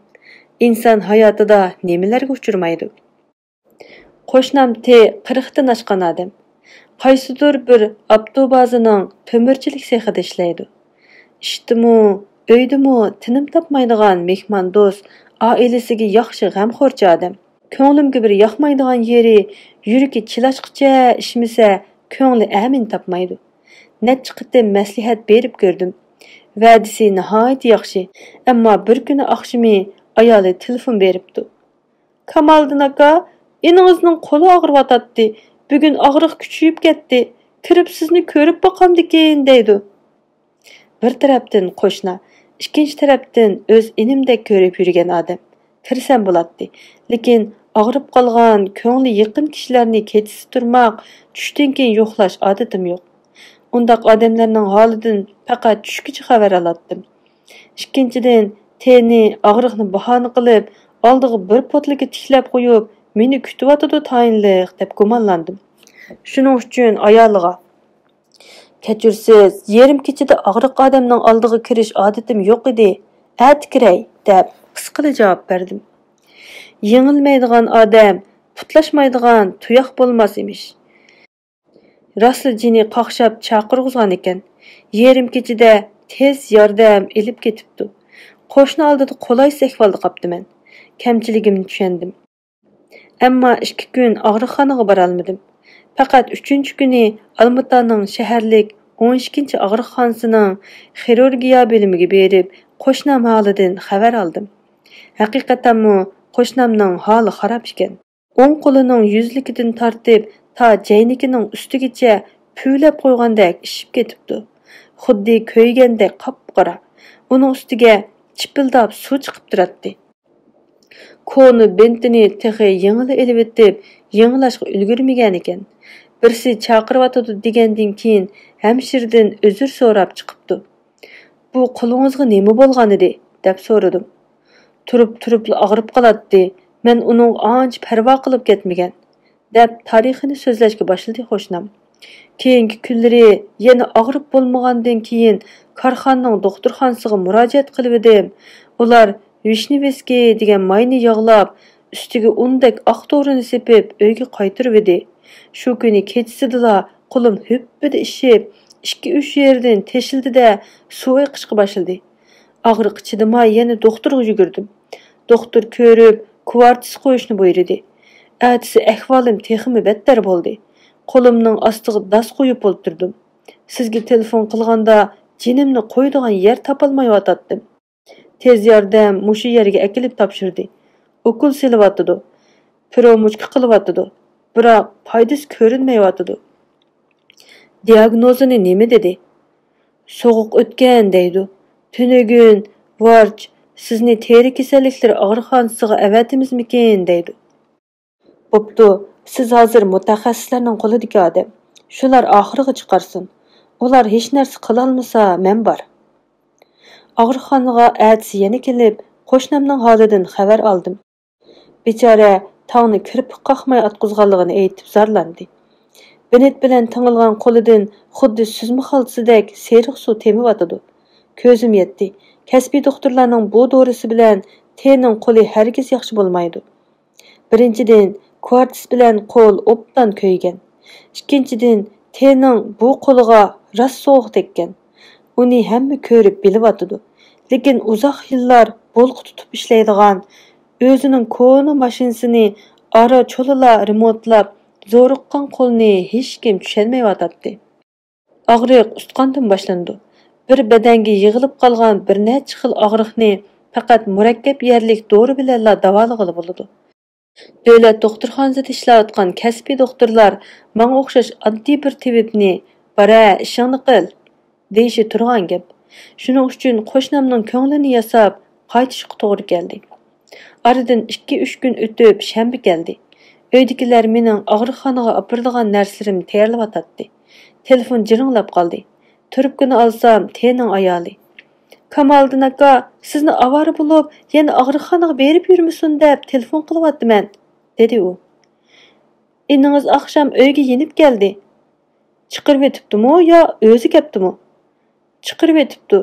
ئىنسان ھاياتىدا نېمىلەرگە ئۇچرىمايدۇ؟ قوشنام تېي قىرىقتىن ئاشقان ئادەم. قايسىدۇر بىر ئاپتوبازىنىڭ تۆمۈرچىلىك سېخىدا ئىشلەيدۇ. ئىشتىمۇ، ئۆيدىمۇ تىنىم تاپمايدىغان مېھماندوست، ئائىلىسىگە ياخشى غەمخورچى ئادەم. كۆڭلۈمگە بىر ياقمايدىغان يېرى، يۈرىكى چىلاشقىچە ئىشمىسە، كۆڭلى ئەمىن تاپمايدۇ. نەچچە قېتىم مەسلىھەت بېرىپ كۆردۈم. ۋەدىسى ناھايىتى ياخشى، ئەمما بىر كۈنى ئاخشىمى ئايالى تېلېفون بېرىپتۇ. «كامالدىن ئاكا، ئىنىڭىزنىڭ قولى ئاغرىۋاتاتتى. بۈگۈن ئاغرىق كۈچىيىپ كەتتى. كىرىپ سىزنى كۆرۈپ باقامدىكىن» دەيدۇ. بىر تەرەپتىن قوشنا، ئىككىنچى تەرەپتىن ئۆز ئىنىمدەك كۆرۈپ يۈرگەن ئادەم. كىرسەم بولاتتى. لېكىن ئاغرىپ قالغان، كۆڭلى يېقىن كىشىلەرنى كېچىسى تۇرماق، چۈشتىن كېيىن يوقلاش ئادىتىم يوق. ئۇنداق ئادەملەرنىڭ ھالىدىن پەقەت چۈشكىچە خەۋەر ئالاتتىم. ئىككىنچىدىن، تېينى ئاغرىقنى باھانە قىلىپ، ئالدىغا بىر پوتلىكا تىكلەپ قويۇپ، مېنى كۈتۈۋاتىدۇ تايىنلىق دەپ گۇمانلاندىم. شۇنىڭ ئۈچۈن ئايالىغا، «كەچۈرسىز، يېرىم كېچىدە ئاغرىق ئادەمنىڭ ئالدىغا كىرىش ئادىتىم يوق ئىدى، ئەتە كىرەي» دەپ قىسقىلا جاۋاب بەردىم. يېڭىلمەيدىغان ئادەم پۇتلاشمايدىغان تۇياق بولماس ئىمىش. راستلا جېنى قاقشاپ چاقىرغۇزغان ئىكەن. يېرىم كېچىدە تېز ياردەم ئېلىپ كېتىپتۇ. قوشنا ئالدىدا قولايسىز ئەھۋالدا قاپتىمەن. كەمچىلىكىمنى چۈشەندىم. ئەمما ئىككى كۈن ئاغرىقخانىغا بارالمىدىم. پەقەت ئۈچىنچى كۈنى ئالمۇتانىڭ شەھەرلىك ئون ئىككىنچى ئاغرىقخانىسىنىڭ خىرۇرگىيە بۆلۈمىگە بېرىپ، قوشنام ھالىدىن خەۋەر ئالدىم. ھەقىقەتەنمۇ قوشنامنىڭ ھالى خاراب ئىكەن. ئوڭ قولىنىڭ يۈزلۈكىدىن تارتىپ تا جەينىكىنىڭ ئۈستىگىچە پۈۋلەپ قويغاندەك ئىششىپ كېتىپتۇ. خۇددى كۆيگەندەك قاپقارا. ئۇنىڭ ئۈستىگە چىپىلداپ سۇ چىقىپ تۇراتتى. كونا بىنتىنى تېخى يېڭىلا ئېلىۋېتىپ، يېڭىلاشقا ئۈلگۈرمىگەنىكەن. بىرسى چاقىرىۋاتىدۇ دېگەندىن كېيىن، ھەمشىرىدىن ئۆزۈر سوراپ چىقىپتۇ. «بۇ قولىڭىزغا نېمە بولغانىدى؟» دەپ سورىدىم. «تۇرۇپ-تۇرۇپلا ئاغرىپ قالاتتى. مەن ئۇنىڭغا ئانچە پەرۋا قىلىپ كەتمىگەن» دەپ تارىخىنى سۆزلەشكە باشلىدى قوشنام. «كېيىنكى كۈنلىرى يەنە ئاغرىپ بولمىغاندىن كېيىن، كارخانىنىڭ دوختۇرخانىسىغا مۇراجىئەت قىلىۋىدىم. ئۇلار ۋىشنېۋىسكىي دېگەن ماينى ياغلاپ، ئۈستىگە ئۇندەك ئاق دورىنى سېپىپ، ئۆيگە قايتۇرۇۋىدى. شۇ كۈنى كېچىسىدىلا قولۇم ھۈپپىدە ئىششىپ، ئىككى-ئۈچ يېرىدىن تېشىلدى-دە، سۇ ئېقىشقا باشلىدى. ئاغرىققا چىدىماي يەنە دوختۇرغا يۈگۈردۈم. دوختۇر كۆرۈپ، كۇۋارتىس قويۇشنى بۇيرۇدى. ئەتىسى ئەھۋالىم تېخىمۇ بەتتەر بولدى. قولۇمنىڭ ئاستىغا داس قويۇپ ئولتۇردۇم. سىزگە تېلېفون قىلغاندا جېنىمنى قويىدىغان يەر تاپالمايۋاتاتتىم. تېز ياردەم مۇشۇ يەرگە ئەكېلىپ تاپشۇردى. ئوكۇل سېلىۋاتىدۇ، پروموچكا قىلىۋاتىدۇ، بىراق پايدىسى كۆرۈنمەيۋاتىدۇ.» «دىئاگنوزىنى نېمە دېدى؟» «سوغۇق ئۆتكەن» دەيدۇ. «تۈنۈگۈن ۋارچ سىزنى تېرە كېسەللىكلىرى ئاغرىقخانىسىغا ئەۋەتىمىزمىكىن؟» دەيدۇ. «بوپتۇ، سىز ھازىر مۇتەخەسسىسلەرنىڭ قولىدىكى ئادەم. شۇلار ئاخىرىغا چىقارسۇن. ئۇلار ھېچنەرسە قىلالمىسا، مەن بار.» ئاغرىقخانىغا ئەتىسى يەنە كېلىپ، قوشنامنىڭ ھالىدىن خەۋەر ئالدىم. بىچارە تاڭنى كىرپىك قاقماي ئاتقۇزغانلىقىنى ئېيتىپ زارلاندى. بىنت بىلەن تېڭىلغان قولىدىن خۇددى سۈزمە خالتىسىدەك سېرىق سۇ تېمىۋاتىدۇ. كۆزۈم يەتتى. كەسپىي دوختۇرلارنىڭ بۇ دورىسى بىلەن تېنىڭ قولى ھەرگىز ياخشى بولمايدۇ. بىرىنچىدىن، كۇۋارتىس بىلەن قول ئوبدان كۆيگەن. ئىككىنچىدىن، تېنىڭ بۇ قولىغا راست سوغۇق تەگكەن. ئۇنى ھەممە كۆرۈپ بىلىۋاتىدۇ. لېكىن ئۇزاق يىللار بولقا تۇتۇپ ئىشلەيدىغان، ئۆزىنىڭ كونا ماشىنىسىنى ئارا-چولىلا رېمونتلاپ، زورۇققان قولنى ھېچكىم چۈشەنمەيۋاتاتتى. ئاغرىق ئۇستىخاندىن باشلىنىدۇ. بىر بەدەنگە يىغىلىپ قالغان بىر نەچچە خىل ئاغرىقنى پەقەت مۇرەككەپ يەرلىك دورا بىلەنلا داۋالىغىلى بولىدۇ. دۆلەت دوختۇرخانىسىدا ئىشلەۋاتقان كەسپىي دوختۇرلار ماڭا ئوخشاش ئاددىي بىر تېۋىپنى «بارە، ئىشىڭنى قىل» دېيىشى تۇرغان گەپ. شۇنىڭ ئۈچۈن قوشنامنىڭ كۆڭلىنى ياساپ، قايتىشقا توغرا كەلدى. ئارىدىن ئىككى-ئۈچ كۈن ئۆتۈپ، شەنبە كەلدى. ئۆيدىكىلەر مېنىڭ ئاغرىقخانىغا ئاپىرىدىغان نەرسىلىرىمنى تەييارلىۋاتاتتى. تېلېفون جىرىڭلاپ قالدى. تۇرۇپكىنى ئالسام، تېنىڭ ئايالى. «كامالىدىن ئاكا، سىزنى ئاۋارە بولۇپ، يەنە ئاغرىقخانىغا بېرىپ يۈرمىسۇن دەپ تېلېفون قىلىۋاتىمەن»، دېدى ئۇ. «ئىنىڭىز ئاخشام ئۆيگە يېنىپ كەلدى.» «چىقىرىۋېتىپتىمۇ يا ئۆزى كەپتىمۇ؟» «چىقىرىۋېتىپتۇ.»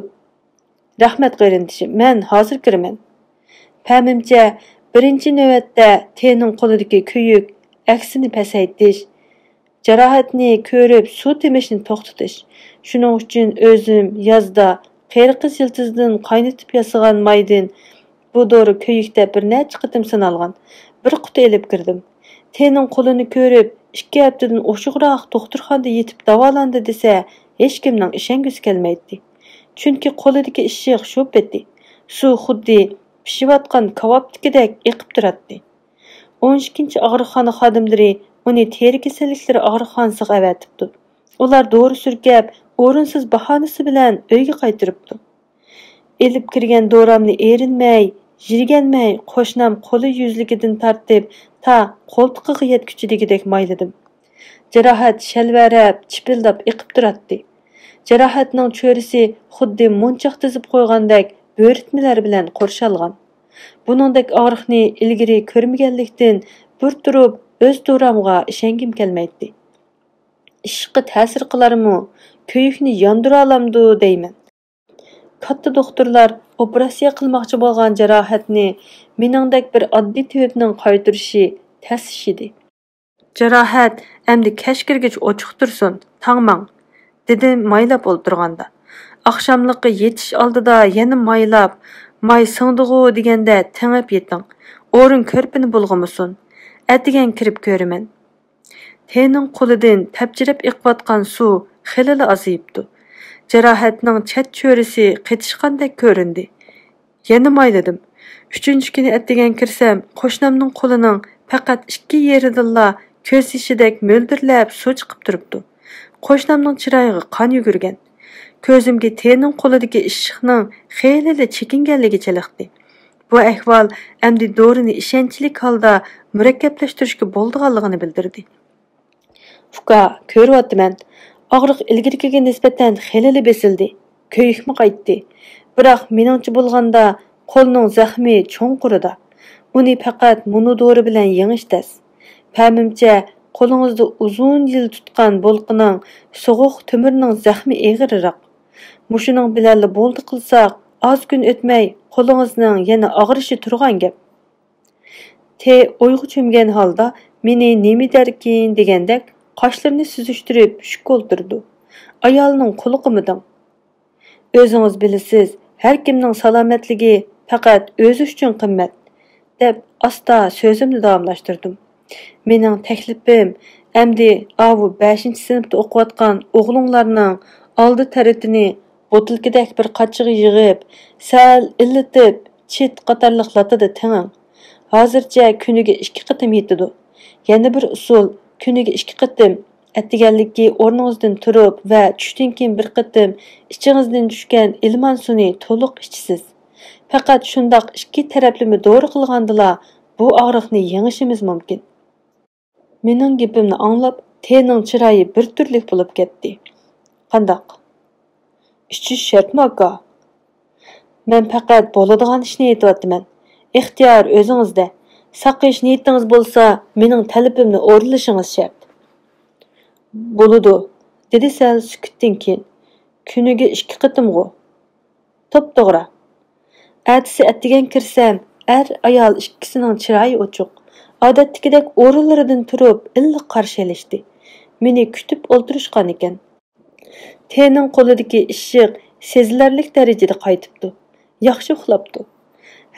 «رەھمەت قېرىندىشىم، مەن ھازىر كىرىمەن.» پەمىمچە، بىرىنچى نۆۋەتتە تېنىڭ قولىدىكى كۆيۈك ئەكسىنى پەسەيتىش، جاراھەتنى كۆرۈپ سۇ تېمىشنى توختىتىش، شۇنىڭ ئۈچۈن ئۆزۈم يازدا قېرى قىز يىلتىزىدىن قاينىتىپ ياسىغان مايدىن بۇ دورا كۆيۈكتە بىر نەچچە قېتىم سىنالغان بىر قۇتا ئېلىپ كىردىم. تېنىڭ قولىنى كۆرۈپ، ئىككى ھەپتىدىن ئوشۇقراق دوختۇرخانىدا يېتىپ داۋالاندى دېسە، ھېچكىمنىڭ ئىشەنگۈسى كەلمەيتتى. چۈنكى قولىدىكى ئىششىق شۇ پېتى سۇ خۇددى پىشىۋاتقان كاۋاپتىكىدەك ئېقىپ تۇراتتى. ئون ئىككىنچى ئاغرىقخانا خادىملىرى ئۇنى تېرە كېسەللىكلىرى ئاغرىقخانىسىغا ئەۋەتىپتۇ. ئۇلار دورا سۈركەپ، ئورۇنسىز باھانىسى بىلەن ئۆيگە قايتۇرۇپتۇ. ئېلىپ كىرگەن دورامنى ئېرىنمەي، يىرگەنمەي، قوشنام قولى يۈزلۈكىدىن تارتىپ، تا قولتۇقىغا يەتكۈچە دېگۈدەك مايلىدىم. جاراھەت شەلۋەرەپ، چىپىلداپ ئېقىپ تۇراتتى. جاراھەتنىڭ چۆرىسى خۇددى مونچاق تىزىپ قويغاندەك بۆرتمىلەر بىلەن قورشالغان. بۇنىڭدەك ئاغرىقنى ئىلگىرى كۆرمىگەنلىكتىن، بىر تۇرۇپ ئۆز دورامغا ئىشەنگۈم كەلمەيتتى. ئىششىققا تەسىر قىلارمۇ، كۆيۈكنى ياندۇرالامدۇ دەيمەن. كاتتا دوختۇرلار ئوپېراتسىيە قىلماقچى بولغان جاراھەتنى مېنىڭدەك بىر ئاددىي تېۋىپنىڭ قايتۇرۇشى تەس ئىش ئىدى. «جاراھەت، ئەمدى كەچ كىرگۈچە ئوچۇق تۇرسۇن، تاڭ ماڭ»، دېدىم مايلاپ ئولتۇرغاندا. «ئاخشاملىققا يېتىش ئالدىدا يەنە مايلاپ، ماي سىڭدىغۇ دېگەندە تېڭىپ يېتىڭ. ئورۇن كۆرپىنى بۇلغىمىسۇن. ئەتىگەن كىرىپ كۆرىمەن.» تېنىڭ قولىدىن تەپچىرەپ ئېقىۋاتقان سۇ خېلىلا ئازىيىپتۇ. جاراھەتنىڭ چەت چۆرىسى قېتىشقاندەك كۆرۈندى. يەنە مايلىدىم. ئۈچىنچى كۈنى ئەتىگەن كىرسەم، قوشنامنىڭ قولىنىڭ پەقەت ئىككى يېرىدىنلا كۆز يېشىدەك مۆلدۈرلەپ سۇ چىقىپ تۇرۇپتۇ. قوشنامنىڭ چىرايىغا قان يۈگۈرگەن. كۆزۈمگە تېنىڭ قولىدىكى ئىششىقنىڭ خېلىلا چېكىنگەنلىكى چېلىقتى. بۇ ئەھۋال ئەمدى دورىنى ئىشەنچلىك ھالدا مۇرەككەپلەشتۈرۈشكە بولىدىغانلىقىنى بىلدۈردى. «ئۇكا، كۆرۈۋاتىمەن، ئاغرىق ئىلگىرىكىگە نىسبەتەن خېلىلا بېسىلدى، كۆيۈكمۇ قايتتى. بىراق مېنىڭچە بولغاندا، قولنىڭ زەخمى چوڭقۇرىدا. ئۇنى پەقەت مۇنۇ دورا بىلەن يېڭىش تەس. پەمىمچە، قولىڭىزدا ئۇزۇن يىل تۇتقان بولقىنىڭ سوغۇق تۆمۈرنىڭ زەخمى ئېغىرراق. مۇشۇنىڭ بىلەنلا بولدى قىلساق، ئاز كۈن ئۆتمەي قولىڭىزنىڭ يەنە ئاغرىشى تۇرغان گەپ.» تې ئويغا چۆمگەن ھالدا مېنى نېمە دەركىن دېگەندەك قاشلىرىنى سۈزۈشتۈرۈپ شۈككە ئولتۇرىدۇ. «ئايالنىڭ قۇلىقىمىدىڭ؟ ئۆزىڭىز بىلىسىز، ھەر كىمنىڭ سالامەتلىكى پەقەت ئۆزى ئۈچۈن قىممەت»، دەپ ئاستا سۆزۈمنى داۋاملاشتۇردۇم. مېنىڭ تەكلىپىم ئەمدى ئاۋۇ بەشىنچى سىنىپتا ئوقۇۋاتقان ئوغلۇڭلارنىڭ ئالدى تەرىتىنى بوتۇلكىدەك بىر قاچىغا يىغىپ، سەل ئىللىتىپ، چىت قاتارلىق لاتىدا تېڭىڭ. ھازىرچە كۈنىگە ئىككى قېتىم يېتىدۇ. يەنە بىر ئۇسۇل، كۈنىگە ئىككى قېتىم ئەتىگەنلىكى ئورنىڭىزدىن تۇرۇپ ۋە چۈشتىن كېيىن بىر قېتىم ئىچىڭىزدىن چۈشكەن ئىلمان سۇنى تولۇق ئىچىسىز. پەقەت شۇنداق ئىككى تەرەپلىمە دورا قىلغاندىلا بۇ ئاغرىقنى يېڭىشىمىز مۇمكىن. مېنىڭ گېپىمنى ئاڭلاپ، تېنىڭ چىرايى بىر تۈرلۈك بولۇپ كەتتى. قانداق؟ ئىچىش شەرتمۇ، ئاكا؟ مەن پەقەت بولىدىغان ئىشنى ئېيتىۋاتىمەن. ئىختىيار ئۆزىڭىزدە. ساقىيىش نىيىتىڭىز بولسا، مېنىڭ تەلىپىمنى ئورۇنلىشىڭىز شەرت. بولىدۇ، دېدى سەل سۈكۈتتىن كېيىن. كۈنىگە ئىككى قېتىمغۇ؟ توپتوغرا. ئەتىسى ئەتىگەن كىرسەم، ئەر-ئايال ئىككىسىنىڭ چىرايى ئوچۇق. ئادەتتىكىدەك ئورۇنلىرىدىن تۇرۇپ، ئىللىق قارشى ئېلىشتى. مېنى كۈتۈپ ئولتۇرۇشقان ئىكەن. تېنىڭ قولىدىكى ئىششىق سېزىلەرلىك دەرىجىدە قايتىپتۇ. ياخشى ئۇخلاپتۇ.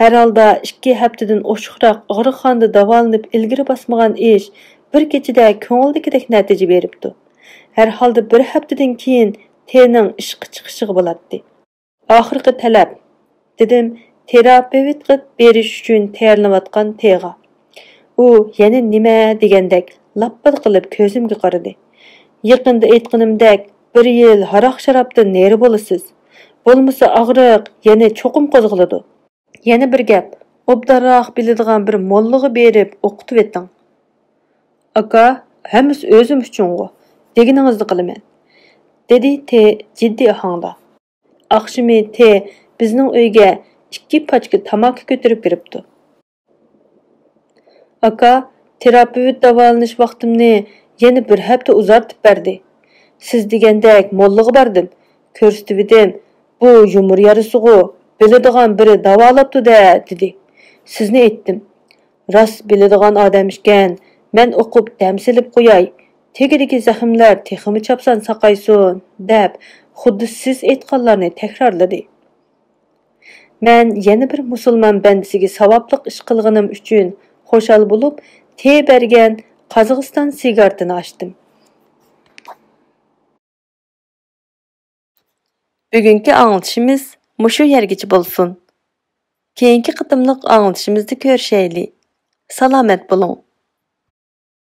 ھەر ھالدا ئىككى ھەپتىدىن ئوشۇقراق ئاغرىقخانىدا داۋالىنىپ ئىلگىرى باسمىغان ئىش بىر كېچىدە كۆڭۈلدىكىدەك نەتىجە بېرىپتۇ. ھەر ھالدا بىر ھەپتىدىن كېيىن تېنىڭ ئىشقا چىقىشىغا بولاتتى. ئاخىرقى تەلەپ، دېدىم تېراپېۋتقا بېرىش ئۈچۈن تەييارلىنىۋاتقان تېغا. ئۇ يەنە نېمە دېگەندەك لاپپىدە قىلىپ كۆزۈمگە قارىدى. يېقىندا ئېيتقىنىمدەك، بىر يىل ھاراق-شارابتىن نېرى بولىسىز. بولمىسا ئاغرىق يەنە چوقۇم قوزغىلىدۇ. يەنە بىر گەپ، ئوبدانراق بىلىدىغان بىر موللىغا بېرىپ ئوقۇتۇۋېتىڭ. ئاكا، ھەممىسى ئۆزۈم ئۈچۈنغۇ، دېگىنىڭىزنى قىلىمەن، دېدى تې جىددىي ئاھاڭدا. ئاخشىمى تې بىزنىڭ ئۆيگە ئىككى پاچكا تاماكا كۆتۈرۈپ كىرىپتۇ. ئاكا، تېراپېۋت داۋالىنىش ۋاقتىمنى يەنە بىر ھەپتە ئۇزارتىپ بەردى. سىز دېگەندەك موللىغا باردىم، كۆرسىتىۋىدىم. بۇ يۇمۇر يارىسىغۇ، بىلىدىغان بىرى داۋالاپتۇ-دە، دېدى. سىزنى ئېيتتىم. راست بىلىدىغان ئادەم ئىكەن، مەن ئوقۇپ دەم سېلىپ قوياي، تېگىدىكى زەخىملەر تېخىمۇ چاپسان ساقايسۇن، دەپ، خۇددى سىز ئېيتقانلارنى تەكرارلىدى. مەن يەنە بىر مۇسۇلمان بەندىسىگە ساۋابلىق ئىش قىلغىنىم ئۈچۈن خۇشال بولۇپ، تې بەرگەن قازاقىستان سىگارىتىنى ئاچتىم. بۈگۈنكى ئاڭلىتىشىمىز مۇشۇ يەرگىچە بولسۇن. كېيىنكى قېتىملىق ئاڭلىتىشىمىزدا كۆرۈشەيلى. سالامەت بولۇڭ.